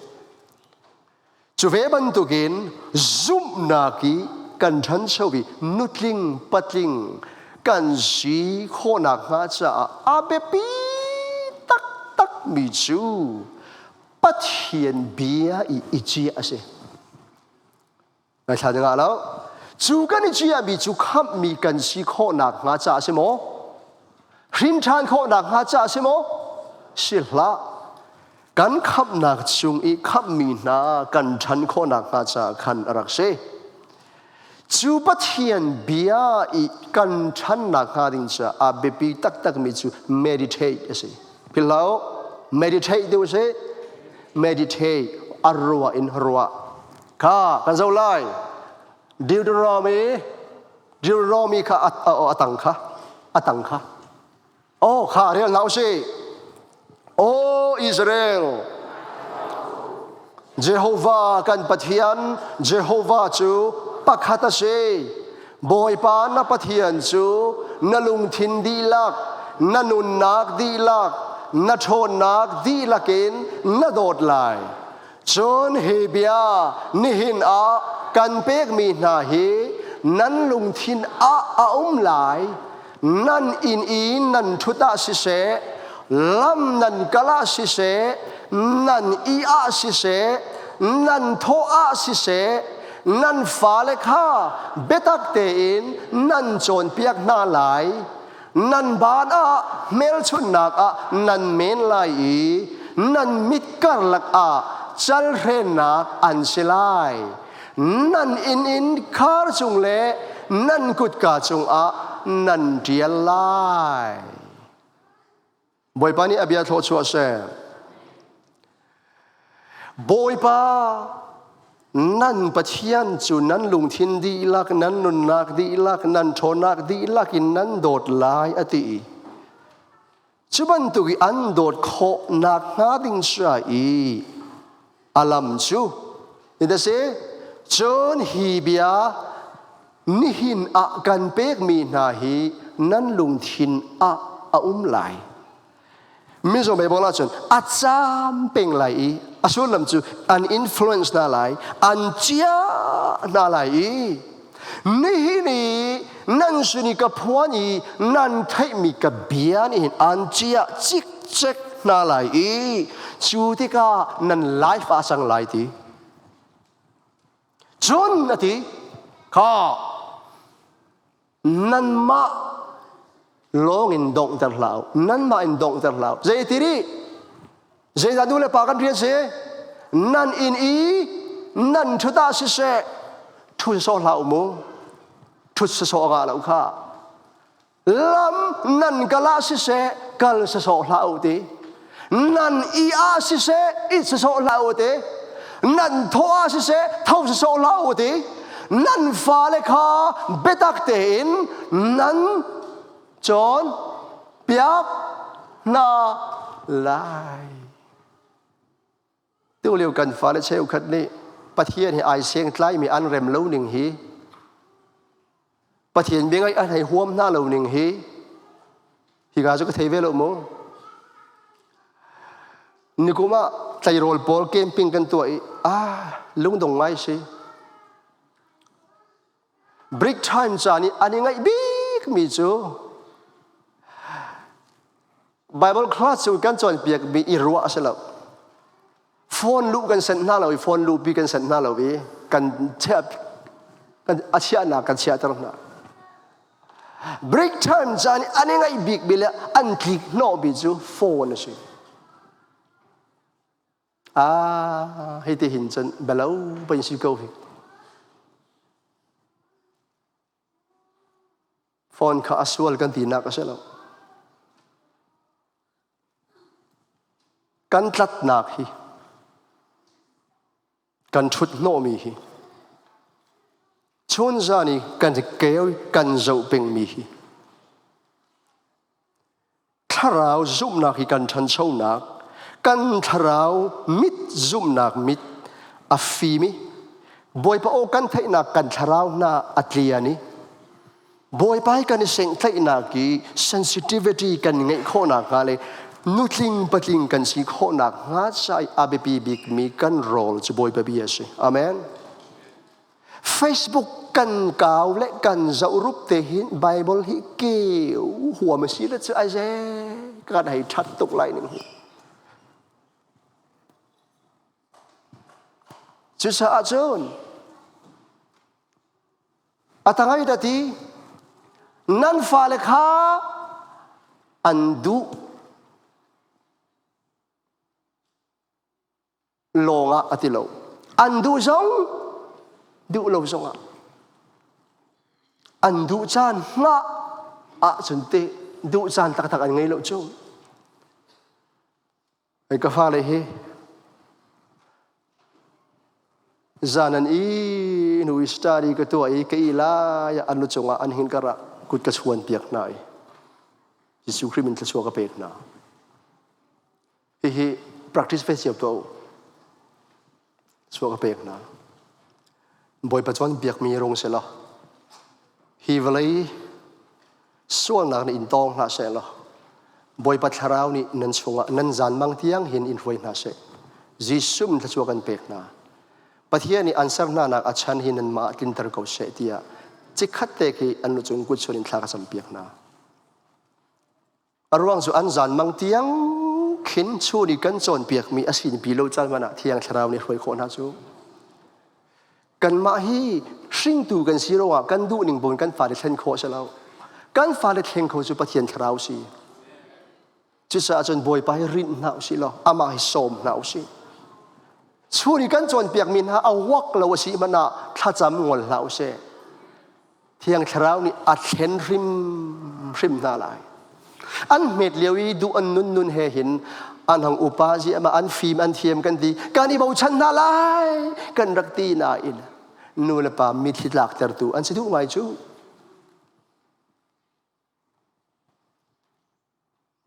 Cu ve bantukin zumhnak i kan ṭhancho i nutling patling kan si khawhnak hnga caah a biapi taktakmi cu Pathian bia i i ciah a si. Ngaithla ding ah lo. Cu kan i ciahmi cu khamhmi kan si khawhnak hnga caah a si maw? Hrin ṭhan khawhnak hnga caah a si maw? Si hlah. Kan khamhnak chung i khamhmi hna kan ṭhan khawhnak hnga caah khan a rak si. Cu Pathian bia i kan ṭhannak hnga ding caah a biapi taktakmi cu meditate a si. Philhlo, meditate ti u sih. Meditate, a ruah in ruah. Kha kan zoh lai. Deuteronomy Deuteronomy kha a tang kha a tang kha. Oh kha rel hna usih. O Israel, Jehovah kan Pathian, Jehovah cu pakhat a si. Bawipa na Pathian cu na lungthin dihlak, na nunnak dihlak, na ṭhawnnak dihlak in na dawt lai. Cun hi bia nihin ah kan pekmi hna hi nan lungthin ah a um lai. Nan inn i nan ṭhut ah siseh, lam nan kal ah siseh, nan i ah siseh, nan thawh ah siseh, nan fale kha biatak tein nan cawnpiak hna lai. Nan baan ah hmelchunhnak ah nan men lai i nan mit karlak ah calhrennak an si lai. Nan inn in khar cung le nan kutka cungah nan ṭial lai. Bawipa nih a bia thluachuah seh. Bawipa nan Pathian cu nan lungthin dihlak, nan nunnak dihlak, nan ṭhawnnak dihlak in nan dawt lai a ti. Cu bantuk i an dawt khawhnak hnga ding ca i a lam cu ita si cun hi bia nihin ah kan pekmi hna hi nan lungthin ah a um lai. Mizo Bible ahcun a caam peng lai i a sullam cu an influence hna lai, an ciah hna lai i nihin i nan sin i ka phuan i nan theihmi ka bia nih hin an ciah cikcek hna lai i cu tikah nan life ah cang lai ti. Cun a ti, kha nanmah lawng in donghter hlah u nanmah in donghter hlah u zei ti rih zeidah nu le pa kan rian si nan inn i nan ṭhut ah siseh ṭhut sawh hlah u mu ṭhut sawh nga lo kha lam nan kal ah siseh kal sawh hlah u ti nan i ah siseh it sawh hlah u ti nan thaw ah siseh tho sawh hlah u ti nan fale kha biatak tein nan cawn piak hna lai Tulio kan fale cheukhat nih Pathian hi ai seng tlaimi an rem lo ning hi Pathian bia ngaih an hei huam hna lo ning hi hika cu ka thei ve lo mu. Nikum ah tleirawl pawl camping kan tuah i ah lungdong ngai si. Break time caan i an i ngaih bik mi cu Bible class cu kan cawnpiak mi i ruah a si lo. Phone luh kan sent hna lo i phone luhpi kan sent hna lo i kan chiah kan a chiahnak kan chiahter hna. Break time caan i an i ngaih bik mi le an tlik hnawh mi cu phone a si. Ah, hei ti hin cun belo pain si ko hi. Phone kha a sual kan tinak a si lo. Kan tlatnak hi, kan ṭhut hnawhmi hi, chun zan i kan keu kan zoh pengmi hi. thlarau zumhnak hi kan ṭhanchonak, kan thlarau mit zumhnak mit a fim i Bawipa aw kan theihnak kan thlarau hna a tlian i Bawipa hi kan i senghtlaihnak i sensitivity kan ngeih khawhnak hnga le nutling patling kan si khawhnak hnga ca i a biapi bikmi kan rawl cu Bawipa bia a si. Amen. Facebook kan kau le kan zoh rup te hin Bible hi keu huam a si le cu ai ze kan hei that tuk lai ning hi. Cucaah cun a tangai da ti nan fale kha an duh lawngah a ti lo. An duh zong duh lo zongah an duh caan hngah ahcun te duh caan taktak an ngei lo cu. Hei ka fale hi zan an i nu i study ka tuah i ka i lai ah an lu cungah an hin karah kut ka chuan piak hna i Jesuh Khrih min thluachuah ka pek hna. Hihi practice ve cio tuah u. Chuah ka pek hna. Bawipa cawn biakmi rung si law hi vawlei sualnak nih in tawng hlah seh law Bawipa thlarau nih nan chungah nan zanmang tiang hin in hruai hna seh. Jesuh min thluachuah kan pek hna. Pathian nih an ser hna nak a chan hi nanmah tlinter ko seh tiah chikkhat te khi an lu cung kut chuan in thla ka campiak hna. A ruang cu an zanmang tiang khin chun i kan cawnpiakmi a sinpi lo caan hmanh ah Thiang Thlarau nih hruai khawh hna cu. Kanmah hi hringtu kan si ruangah kan duhning bun kan fale thlen khawh si lo. Kan fale thleng kho cu Pathian Thlarau si. Cucaah cun Bawipa hi rinh hna usih law amah hi sawm hna usih. Chun i kan cawnpiakmi hna a wak lo a si hmanh ah thlacam ngol hlah usih. Thiang Thlarau nih a thlen hrimhrim hna lai. An hmet lio i duh an nun nun he hin an hang upa ziahmah an fim an thiam kan ti kan i bochan hna lai kan rak ti nain nu le pa mitthli tlaktertu an si duh ngai cu.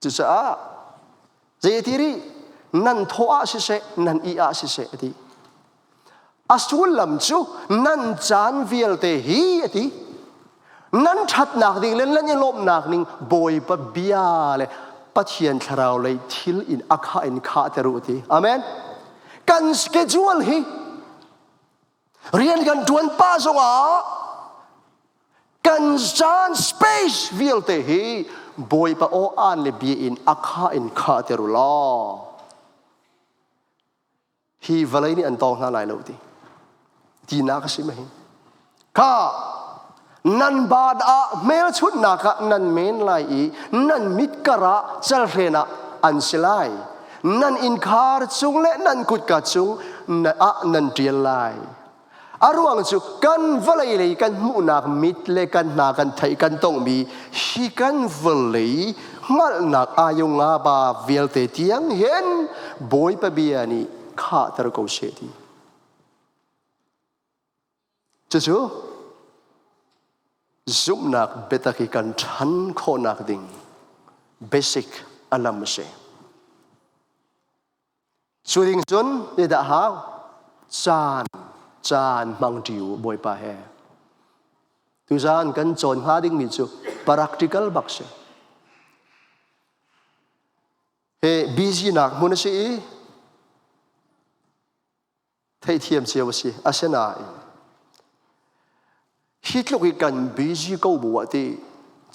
Cucaah zei ti rih nan thaw ah siseh nan ih ah siseh a ti. A sullam cu nan caan vialte hi a ti. Nan ṭhatnak ding le nan i lawmhnak ning Bawipa bia le Pathian thlarau lei thil in a khah in khahter u a ti. Amen. Kan schedule hi rian kan ṭuan pah zongah Kan caan space vialte hi Bawipa aw aan le bia in a kha in kha ter u law hi vawlei nih an tawng hna lai lo ti tinak a si ma hi kha nan baad ah hmelchunhnak ah nan men lai i nan mit karah calhren ah an si lai nan innkhar cung le nan kutka cung ah nan ṭial lai A ruang cu kan vawlei lei kan hmuhnak mit le kan hna kan theih kan tonghmi hi kan vawlei hngalhnak ayung nga ba vialte tiang hin Bawipa bia nih khahter ko seh ti. Cucu zumhnak biatak i kan ṭhan khawhnak ding basic alam a si. Cu ding cun zeidah hau? Caan, caan hmang ṭi u Bawipa he. Tuzaan kan cawn hnga dingmi cu practical bak si. He busy nak hmun a si i theihthiam cio a si. Asinain hi tluk i kan busy ko bu ah ti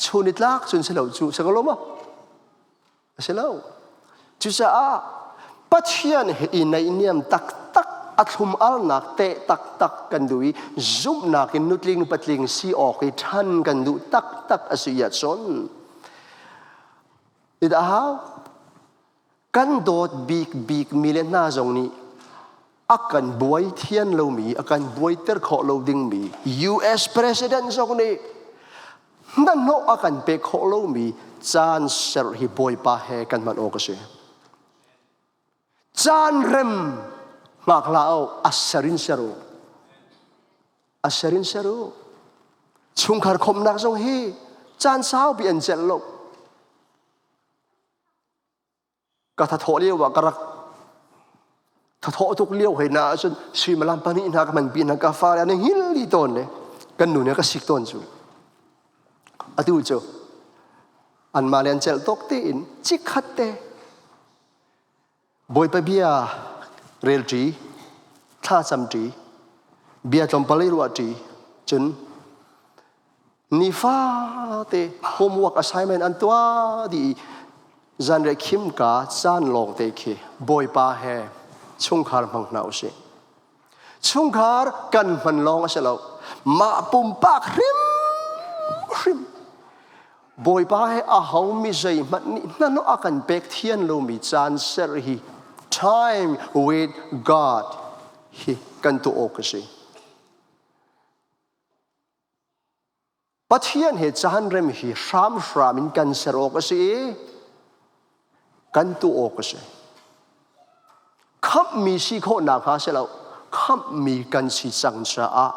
chun i tlak cun si lo cu si ko lo maw? A si lo. Cucaah Pathian he i naihniam taktak a thlum alnak teh taktak kan duh i zumhnak in nutling patling si awk i ṭhan kan duh taktak a si ahcun idah hau Kan dawt bikbik mi le hna zong nih a kan buai thian lomi, a kan buaiter khawh lo dingmi US President zong nih hnahnawh a kan pek khawh lomi caan ser hi Bawipa he kan hman awk a si. Caan rem hngak hlah u, a ser in ser u. A ser in ser u. Chungkhar khawmhnak zong hi caan saupi an celh lo. Ka thathawh lio ah ka rak thathawh tuk lio hei na ahcun suimilam pahnih hna ka hman pi hna ka fale an hngil dih tawn le kan nu nih a ka sik tawn cu. Atu cu anmah le an celh tawk tein chikkhat te Bawipa bia relṭi, thlacamṭi, bia tlawmpal i ruahṭi, cun nifate homework assignment an tuah dih i zanriah khimka caan lawngte khi Bawipa he chungkhar hmang hna usih. Chungkhar kan hman lawng a si lo. Mah pumpak hrimhrim Bawipa he aho mi zeihmanh nih hnahnawh a kan pek thian lomi caan ser hi time with God hi kan tuah awk a si. Pathian he caan rem hi hramhram in kan ser awk a si i kan tuah awk a si. Khamhmi si khawhnak hnga si lo, khamhmi kan si cang caah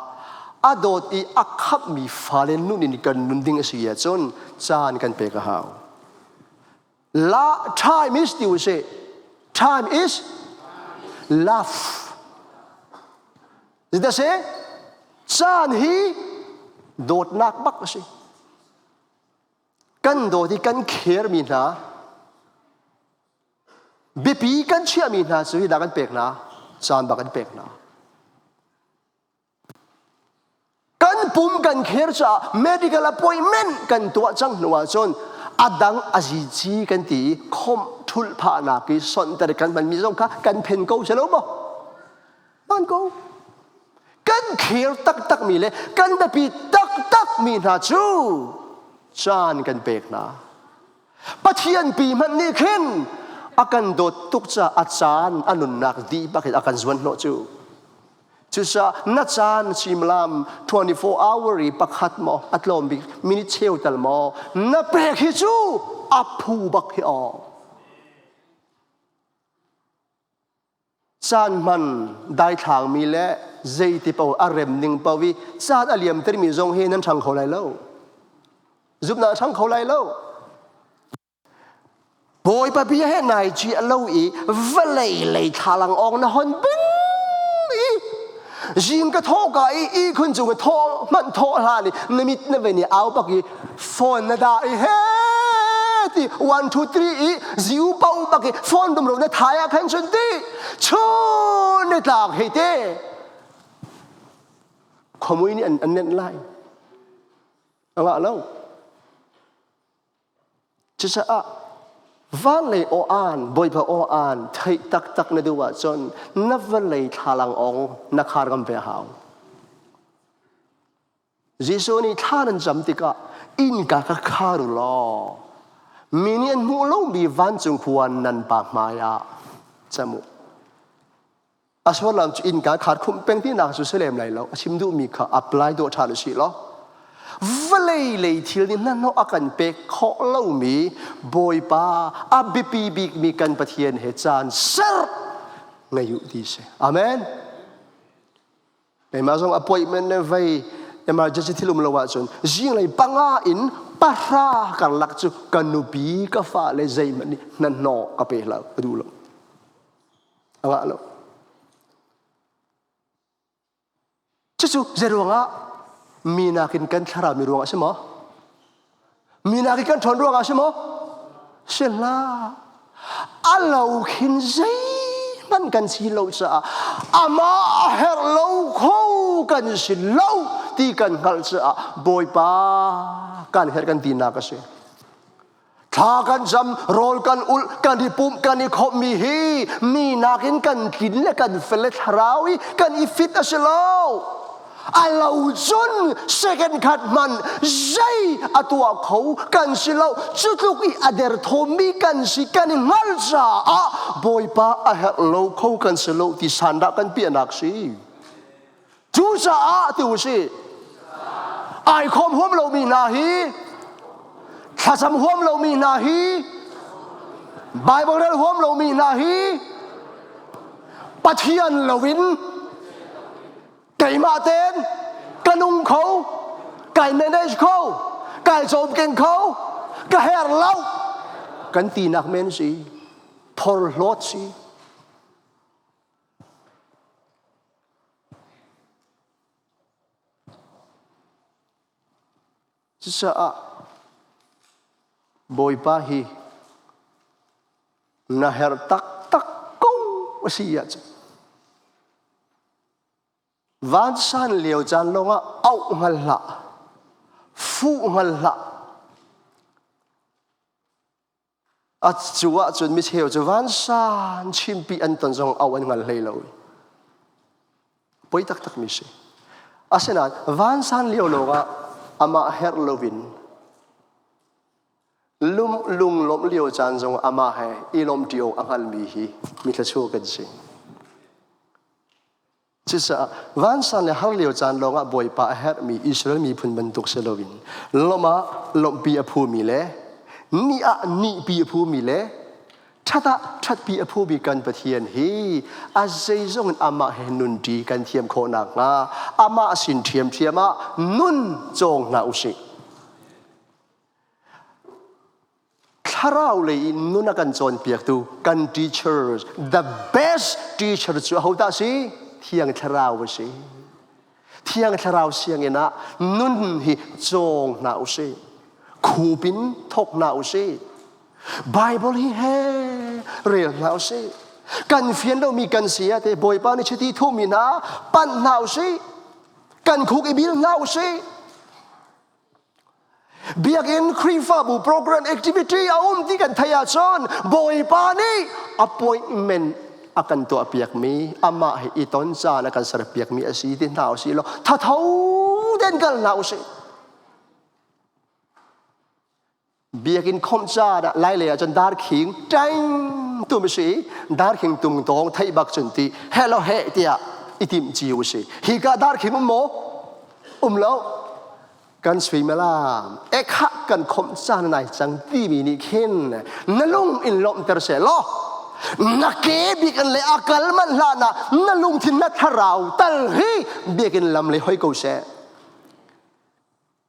a dawt i a khamhmi fale nun in kan nun ding a si ahcun caan kan pek a hau. La time is ti usih. Time is love. Zeidah si? Caan hi dawtnak bak a si. Kan dawt i kan khermi hna, biapi kan chiahmi hna cu hi dah kan pek hna, caan bak kan pek hna. Kan pum kan kher caah medical appointment kan tuah cang hnu ahcun a dang a zici kan ti i khomh thulh phahnak i sonhter kan hmanmi zong kha kan phen ko si lo maw? Hmaan ko. Kan khir taktakmi le kan biapi taktakmi hna cu caan kan pek hna. Pathian pi hmanh nih khin a kan dawt tuk caah a caan a nunnak dih bak in a kan zuan hnawh cu. Cucaah na caan suimilam 24 hour i pakhat maw a tlawm bik minute cheu tal maw na pek hi cu a phu bak hi aw. Caan hman daithlangmi le zeiti paoh a rem ning paoh i caan a liamtermi zong hi nan ṭhang kho lai lo. Zumhnak a ṭhang kho lai lo. Bawipa bia he nai ci a lo i vawlei lei thlalang awng na hon bing i zing ka thawh ka i ihkhun cung i thawh hmanh thawh hlan i na mit na ven i au bak i phone na dah i he ti 1 2 3 i ziu pau bak i phone dum ro na thai ah khan chun ti chun ni tlak hei te khomui nih an an nenh lai angah lo cucaah van lei aw aan bawipa aw aan theih taktak na duh ahcun na vawlei thlalang ong na khar ngam ve hau Jesuh nih thla nan cam tikah innka ka khar u law mi nih an hmuh lomi vancung khua nan pa hmaiah cam u. A sullam cu innka khar khumh peng tinak cu si lem lai lo. A chim duhmi kha apply dawh ṭhan u sih law vawlei lei thil nih hnahnawh a kan pek khawh lomi Bawipa a biapi bikmi kan Pathian he caan ser ngei u ti si. Amen. Keimah zong appointment le vei emergency thil um lo ahcun zinglei panga in pahra karlak cu ka nupi ka fa le zeihmanh nih hnahnawh ka pe hlah ka duh lo. A ngah lo. Cucu zeiruangah mi nakin kan thlarau mi ruangah a si maw? Mi nakin kan ṭhawn ruangah a si maw? Si hlah. A lo khin zeihmanh kan si lo caah amah a herh lo kho kan si lo ti kan hngalh caah Bawipa kan herh kan tinak a si. Thla kan cam, rawl kan ulh, kan i pumh, kan i khawmhmi hi mi nakin kan tlin le kan fel le thlarau i kan i fit a si lo. A lo cun second khat hman zei a tuah kho kan si lo. Cu tluk i a derthawmmi kan si kan i hngalh caah Bawipa a herh lo kho kan si lo ti sandah kan piahnak si. Cucaah ti u sih, ai khawm huam lomi hna hi, thlacam huam lomi hna hi, Bible rel huam lomi hna hi, Pathian loin keimah ten ka nung kho, kai manage kho, kai cawmken kho, ka her lo, kan tinak men si. Phorhlawt si. Cucaah Bawipa hi na herh taktak ko a si ahcun vansan lio caan lawngah auh hngal hlah, fuh hngal hlah. A cu ahcun micheu cu vansan chimpi an ton zong auh an hngal hlei lo. Poi taktak mi si. Asinain vansan lio lawngah amah herh loin lum lunglawmh lio caan zong amah he i lawmhṭi awk a hngalmi hi mi thluachuah kan si. Cucaah vansan le har lio caan lawngah Bawipa a herhmi Israel miphun bantuk si loin lawmh ah lawmhpi a phumi le ni ah nihpi a phumi le ṭhat ah ṭhatpi a phumi kan Pathian hi a zeizong in amah he nunṭi kan thiam khawh nakhnga amah sin ṭhiamṭhiam ah nun cawng hna usih. Thlarau lei in nun a kan cawnpiaktu kan teacher, the best teacher cu ahodah si? Thiang Thlarau a si. Thiang Thlarau sianginn ah nun hi cawng hna u sih. Khup in thawk hna u sih. Bible hi he rel hna u sih. Kan fian lomi kan si ah te Bawipa nih chiti thuhmi hna panh hna u sih. Kan khuk i bil hna u sih. Biakinn Khrihfabu program activity a um ti kan theih ahcun Bawipa nih appointment a kan tuahpiakmi amah he i ton caan a kan serpiakmi a si ti hna usih law thatho tein kal hna usih. Biakinn khomh caan ah lai lei ahcun darkhing ṭaing tum a si darkhing tung tawng theih bak cun ti hello he tiah i timh cio a si. Hi ka darkhing um maw? Um lo. Kan suimilam ekhah kan khomh caan nai cang timi nih khin na lung in lawmhter seh law na ke biakinn le a kal manh hlan ah na lungthin na thlarau tal hi biakinn lam lei hoi ko seh.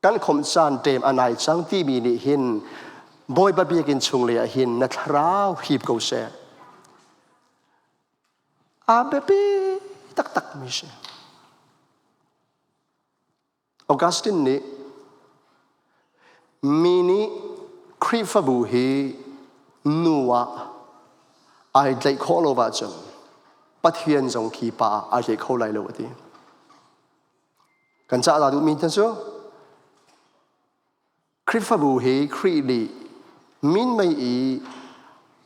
Kan khomh caan ṭem a nai cang timi nih hin Bawipa biakinn chung lei ah hin na thlarau hip ko seh. A biapi taktak mi si. Augustine nih mi nih Khrihfabu hi nu ah ai tlaih khawh lo ahcun Pathian zong khi pa ah ai tlaih kho lai lo a ti. Kan cah dah duhmi hna cu Khrihfabu hi Khrih nih minmei i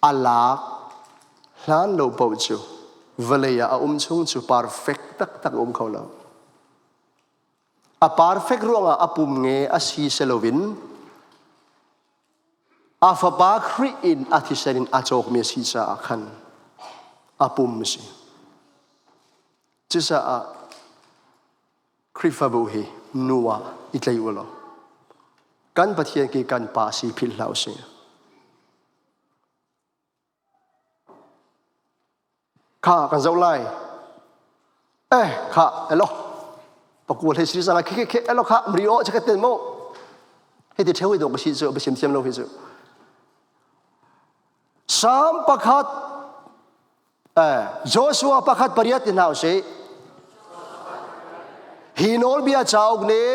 a lak hlan lo paoh cu vawlei ah a um chung cu perfect taktak a um kho lo. A perfect ruangah a pum nge a si si loin a fapa Khrih in a thisen in a cawkmi a si caah khan a pum a si. Cucaah Khrihfabu hi nu ah i tlei u law kan Pathian ki kan pa si philh hlah usih. Kha kan zoh lai. Eh kha elo pakua hlei sri sanga khe khe elo kha mri o chaka ten mo hei ti theu do ka si chu ba sim thiam lo hi chu Psalm pakhat Joshua pakhat pariat ti hna usih. Hi nawlbia cauk nih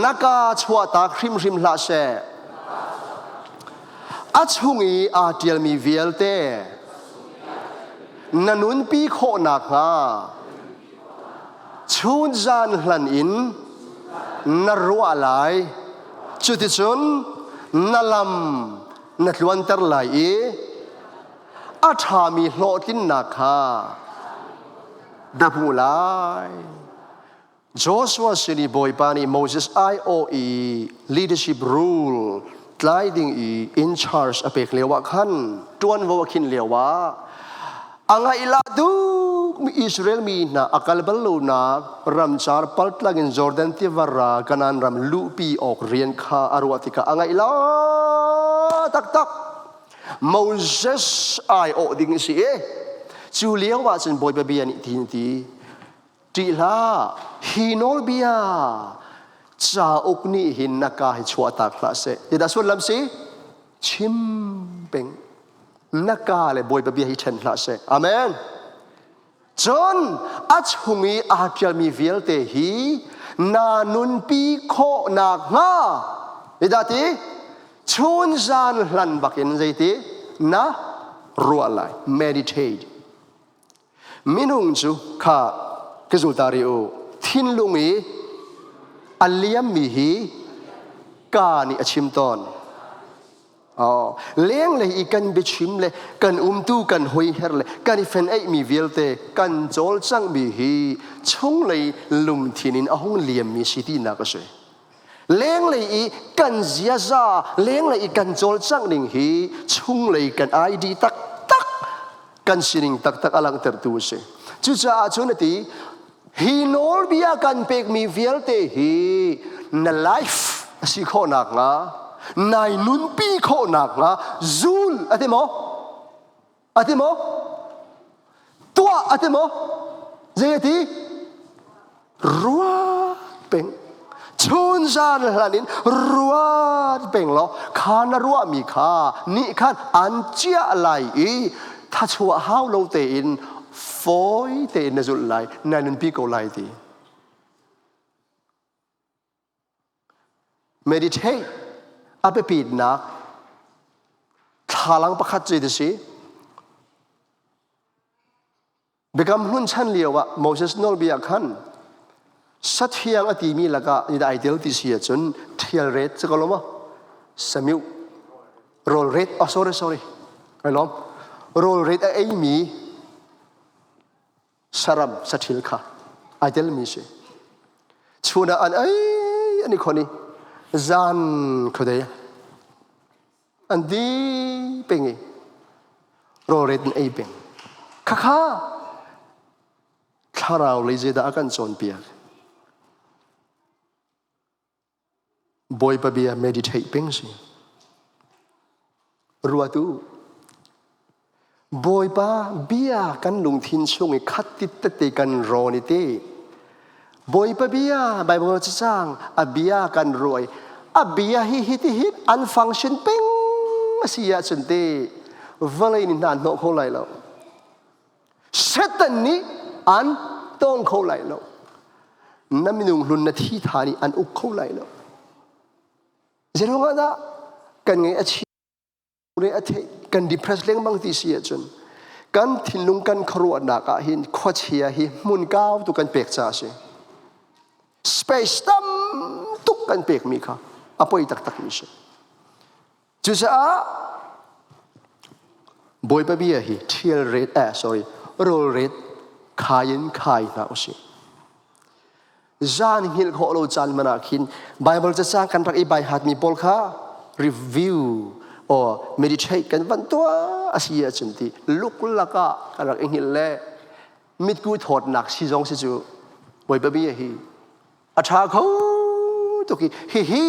na ka chuahtak hrimhrim hlah seh. A chung i aa ṭialmi vialte na nunpi khawh nakhnga chun zan hlan in na ruah lai. Cuticun na lam na tluanter lai i a ṭhami hlawhtlinnak kha na hmu lai. Joshua sin i Bawipa nih Moses aiawh i leadership rule tlai ding i in charge a pek lio ah khan ṭuanvo a khin lio ah a ngaihlah tukmi Israel mi hna a kal bal lonak ramcar paltlang in Jordan tiva ra Kanaan ram luhpi awk rian kha a ruah tikah a ngaihlah taktak. Moses aiawh ding a si i cu lio ah cun Bawipa bia nih ti ti ṭih hlah hi nawlbia cauk nih hin na ka hi chuahtak hlah seh ti dah sullam si chim peng. Na ka le Bawipa bia hi ṭhen hlah seh. Amen. Cun a chung i aa ṭialmi vialte hi na nunpi khawh nakhnga zeidah ti chun zan hlan bakin zeiti na ruah lai meditate minung cu kha ka zul ta rih u thinlung i a liammi hi ka nih a chim tawn Oh, lenglei i kan biachim le kan umtu kan hoiher le kan i fenh-eihmi vialte kan cawlcanghmi hi chunglei lungthin in a hung liammi si tinak a si. Lenglei i kan ziaza, lenglei i kan cawlcangh ning hi chunglei kan ID taktak, kan sining taktak a langhtertu a si. Cucaah cun a ti, hi nawlbia kan pekmi vialte hi na life a si khawh nakhnga nai nunpi khawh nakhnga zul a ti maw a ti maw tuah a ti maw zei a ti ruat peng chun zan hlan in ruat peng law kha na ruahmi kha nih khan an chiah lai i thachuah hau lo tein fawi tein na zulh lai na nunpi ko lai ti meditate a biapitnak thlalang pakhat cu ti si Biakam hlun chan lio ah Moses nawlbia khan sathiang a timi lakah ni dah ai tel ti si ahcun thial ret cu ko lo maw samiu rawl ret oh sorry sorry ai lawm rawl ret a eimi saram sathil kha ai telmi si chun ah an ei an i khon i zan khuadei an di peng i rawlret in ei peng khakha thlarau lei zeidah a kan cawnpiak Bawipa bia meditate peng si. Ruatu Bawipa bia kan lungthin chung i khat tit tete kan rawn i te. Bawipa bia Bible cacang a bia kan ruai a bia hi hi ti hin an function peng a si ahcun te vawlei nih hna hnawh kho lai lo. Satan nih an tawng kho lai lo. Na minung hlun na thi tha nih an uk kho lai lo. Zeiruangah dah kan ngeih a chi re a theih kan depress lengmang ti si ahcun kan thinlung kan khuaruahnak ah hin khuachia hi hmun kau tu kan pek ca a si. Space tam tuk kan pekmi kha a poi taktak mi si. Cucaah Bawipa bia hi ṭhial ret eh sorry rawl ret khai in khai hna usih. Zan hngilh khawh lo caan man ah khin Bible cacang kan rak i bai hatmi pawl kha review or meditate kan van tuah a si ahcun ti luklak ah kan rak i hngilh le mitku thawtnak si zong si cu Bawipa bia hi a ṭha kho tuk i hihi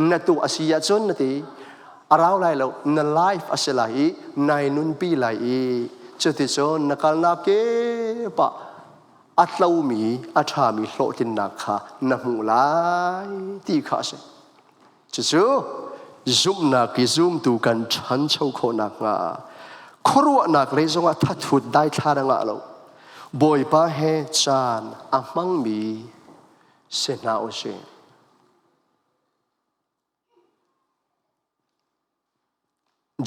na tuah a si ahcun na ti a rau lai lo na life a si lai i nai nunpi lai i cuticun na kalnak kip ah a tlomi a ṭhami hlawhtlinnak kha na hmuh lai ti kha a si cucu zumhnak i zumtu kan ṭhancho khawh nakhnga khuaruahnak lei zongah thathut daithla na ngah lo Bawipa he caan a hmangmi si hna u sih.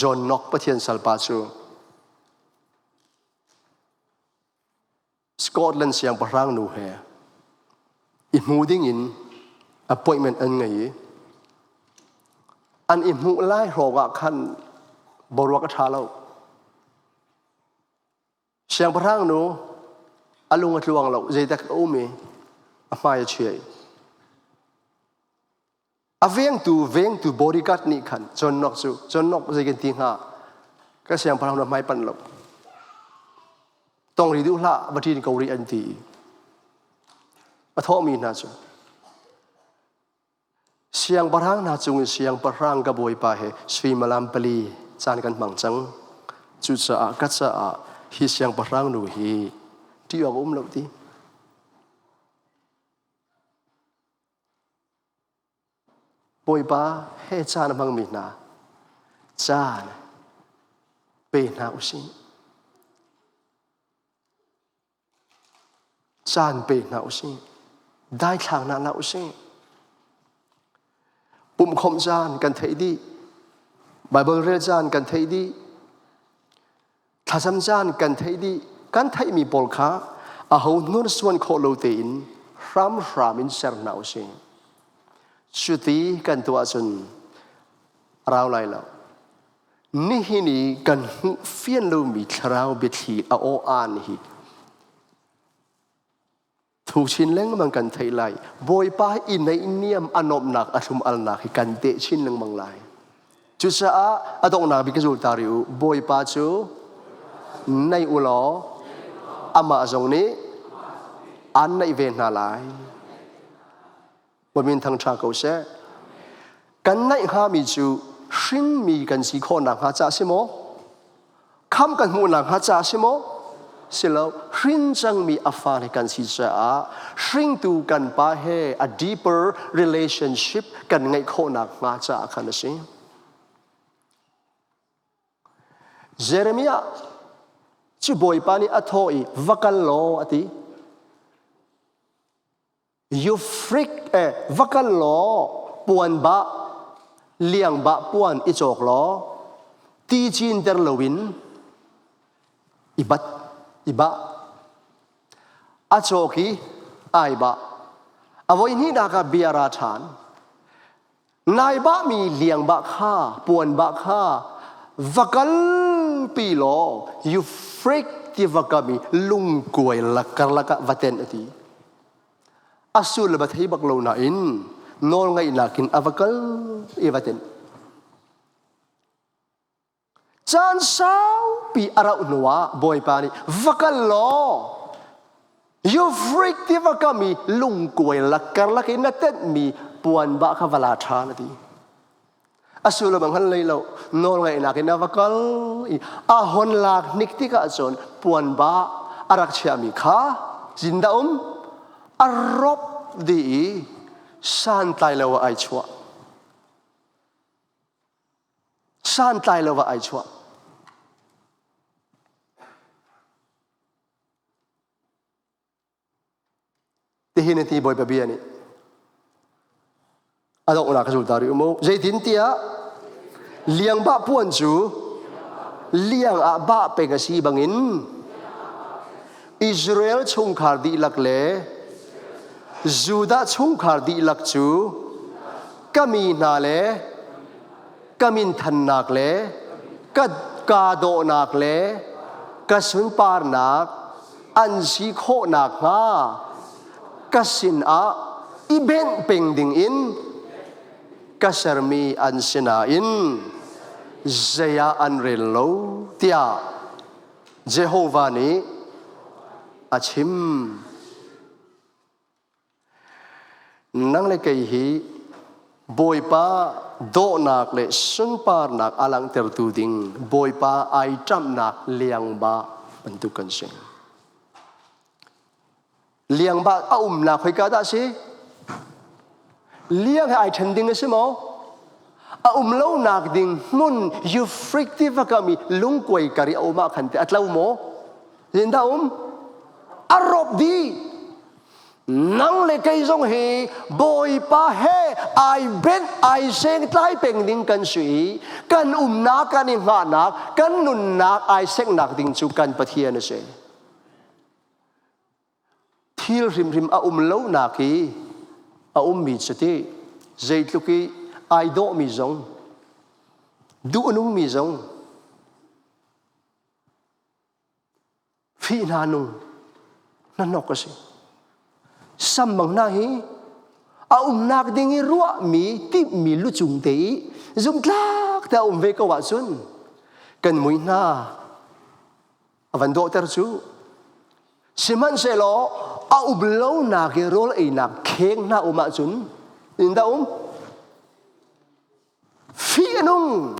John Knox Pathian salpa cu Scotland siangpahrang nu he i hmu ding in appointment an ngei i an i hmuh lai hrawng ah khan boruak a ṭha lo. Siangpahrang nu a lung a tluang lo, zeidak a um i a hmai a chia i A vengtu vengtu bodyguard nih khan John Knox cu John Knox zei kan ti hnga ka siangpahrang na hmai panh lo tong ri duh hlah va ṭin ko rih an ti i a thawhmi hna cu siangpahrang hna cung in siangpahrang ka bawipa he suimilam pali caan kan hmang cang cucaah ka caah hi siangpahrang nu hi ṭih awk a um lo ti Bawipa he caan a hmangmi hna caan. Pe hna usih. Caan pe hna usih. Daithlang hna hlah usih. Pumhkhawmh caan kan theih dih. Bible rel caan kan theih dih. Thlacam caan kan theih dih. Kan theihmi pawl kha aho hnursuan khawh lo tein hramhram in ser hna usih. Cuti kan tuah ahcun a rau lai lo. Nihin i kan hmuh fian lomi thlarau biathli a aw aan hi thu chin lengmang kan theih lai. Bawipa i naihniam a nuamhnak a thlum alnak hi kan teh chin lengmang lai. Cucaah a donghnak bik ka zul ta rih u. Bawipa cu naih u law amah zong nih aan naih ve hna lai. Bawipa thangṭha ko seh. Kan naih hngami cu hringmi kan si khawh nakhnga ca si maw? Kham kan hmuh nakhnga ca si maw? Si lo, hrin cangmi a fale kan si caah hringtu kan pa he a deeper relationship kan ngeih khawh nakhnga caah khan a si. Jeremiah cu Bawipa nih a thawh i va kal law a ti. You freak eh va kal law puan ba liang ba puan i cawk law ti cin ter loin i bat i ba a cawk i ai ba a voi hnihnak ah bia ra ṭhan nai ba mi liang ba kha puan ba kha va kal pi law you freak ti va kam i lungkuai karlak ah va tenh a ti a sul va thei bak lo nain nawl ngaihnak in a va kal i va tenh Caan saupi a rauh hnuah Bawipa nih va kal law Euphrates tiva kam i lungkuai lak karlak i na tenhmi puan bah kha va la ṭhan a ti. A sullam a hngal hlei lo. Nawlngaihnak in a va kal i a hon lak hnik tikah cun puan bah a rak chiahmi kha zindah um a rop dih i santlai lo ah ai chuah. Santlai lo ah ai chuah. Tihin a ti Bawipa bia nih. A donghnak ka zul ta rih u mu. Zeitin tiah liang bah puan cu liang ah bah peng a si bangin Israel chungkhar dihlak le Judah chungkhar dihlak cu ka mi hna le ka minthannak le ka kaa dawhnak le ka sunparnak an si khawh nakhnga ka sinah i benh peng dingin ka sermi an si nain zei ah an rel lo tiah Jehovah nih a chim. Nang le kei hi Bawipa dawhnak le sunparnak a langhtertu ding Bawipa ai ṭamhnak liangba bantuk kan si. Liangba a umnak khoika dah si? Liang he ai ṭhen ding a si maw? A um lonak ding hmun Euphrates tiva kam i lungkuai kar i a um ah khan te a tlo maw? Zindah um? A rawp dih. Nang le kei zong hi Bawipa he ai benh ai seng tlai peng ding kan si i kan umnak kan i hngahnak kan nunnak ai sengnak ding cu kan Pathian a si. Thil hrimhrim a um lonak i a ummi cu ti zeitluk i ai dawhmi zong duh a nungmi zong Fih hna nung hnahnok a si. Sam bang hna hi a umnak ding i ruahmi timhmi lucung te i zumtlak te a um ve ko ahcun kan mui hna a van dawhter cu. Sihmanhsehlaw a um lonak i rawl einak kheng hna um ahcun in dah um? Fih a nung.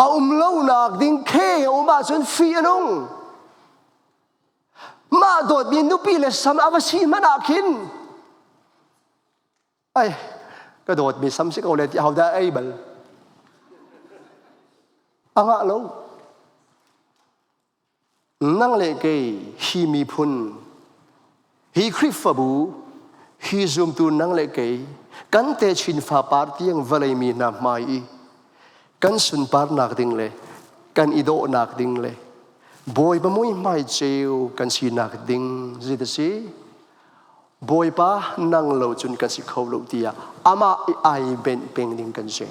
A um lonak ding khe a um ahcun fih a nung. Mah dawtmi nupi le sam a va si hmanh ah khin ai ka dawtmi sam si ko le ti hodah ei bal. A ngah lo. Nang le kei hi miphun, hi Khrihfabu, hi zumtu nang le kei kan techin fapar tiang vawlei mi hna hmai i kan sunparnak ding le kan i dawhnak ding le Bawipa muihmai ceu kan sinak ding zit a si. Bawipa nang lo cun kan si kho lo tiah amah i ai benh peng ding kan si.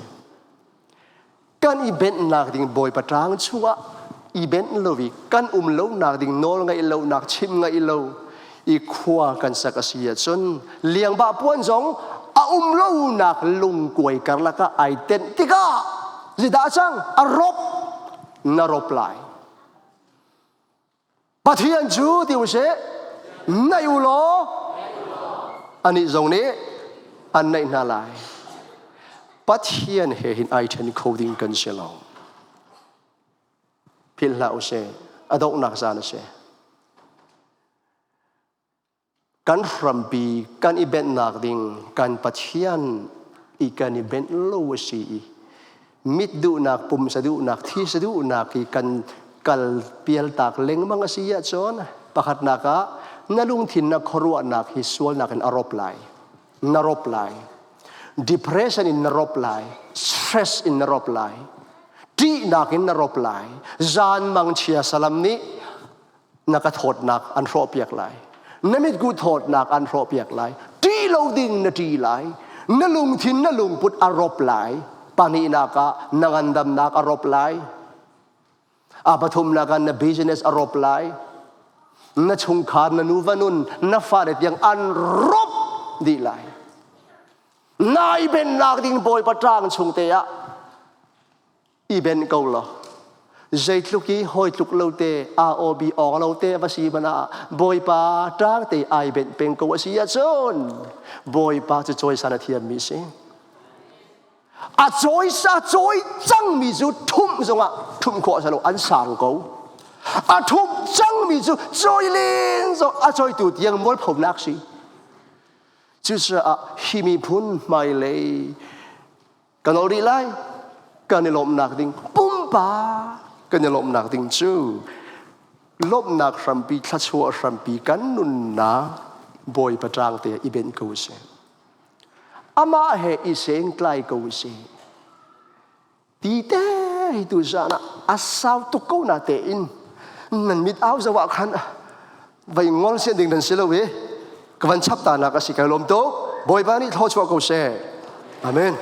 Kan i benhnak ding Bawipa ṭang chungah i benh lo i kan um lonak ding nawl ngaih lonak chim ngaih lo i khua kan sak a si ahcun liangbah puan zong a um lonak lungkuai karlak ah ai tenh tikah zeidah a cang? A rop na rop lai. Pathian cu ti usih naih u law anih zong nih an naih hna lai. Pathian he hin ai ṭhen kho ding kan si lo. Philh hlah usih, a donghnak zan a si. Kan hrampi kan i benhnak ding kan Pathian i kan i benh lo a si i mit duhnak, pumsa duhnak, thisa duhnak i kan kal pialtak lengmang a si ahcun pakhatnak ah na lungthin na khuaruahnak hi sualnak in a rop lai. Na rop lai. Depression in na rop lai. Stress in na rop lai. Ṭihnak in na rop lai. Zan mangchia salam nih na ka thawtnak an hrawhpiak lai. Na mitku thawtnak an hrawhpiak lai. Ṭih lo ding na ṭih lai. Na lungthin na lungput a rop lai. Pahnihnak ah na ngandamnak a rop lai. A pathumnak ah na business a rop lai. Na chungkhar na nuva nun na fale tiang an rop dih lai. Nai bennak ding Bawipa ṭang chung te ah i ben ko law zeitluk i hawi tluk lo te AOB awng lo te va si man ah Bawipa ṭang te ai benh peng ko a si ahcun Bawipa cu cawisan a thiammi si. A cawisa cawi cangmi cu ṭhumh zongah ṭhumh khawh a si lo an sang ko. A ṭhumh cangmi cu cawi len zong a cawitu tiang mualphonak si. Cucaah hi miphun hmailei Kan ol rih lai. Kan i lawmhnak ding pumpak kan i lawmhnak ding cu lawmhnak hrampi thluachuah hrampi kan nunnak Bawipa ṭang te i benh ko sih. Amah he i sengtlai ko sih. Ti te hi tu zan ah a sau tuk ko na tein nan mit au zo ah khan vai ngol sian ding nan si lo i ka van chap ta nak a si kai lawm tuk. Bawipa nih thluachuah ko seh. Amen.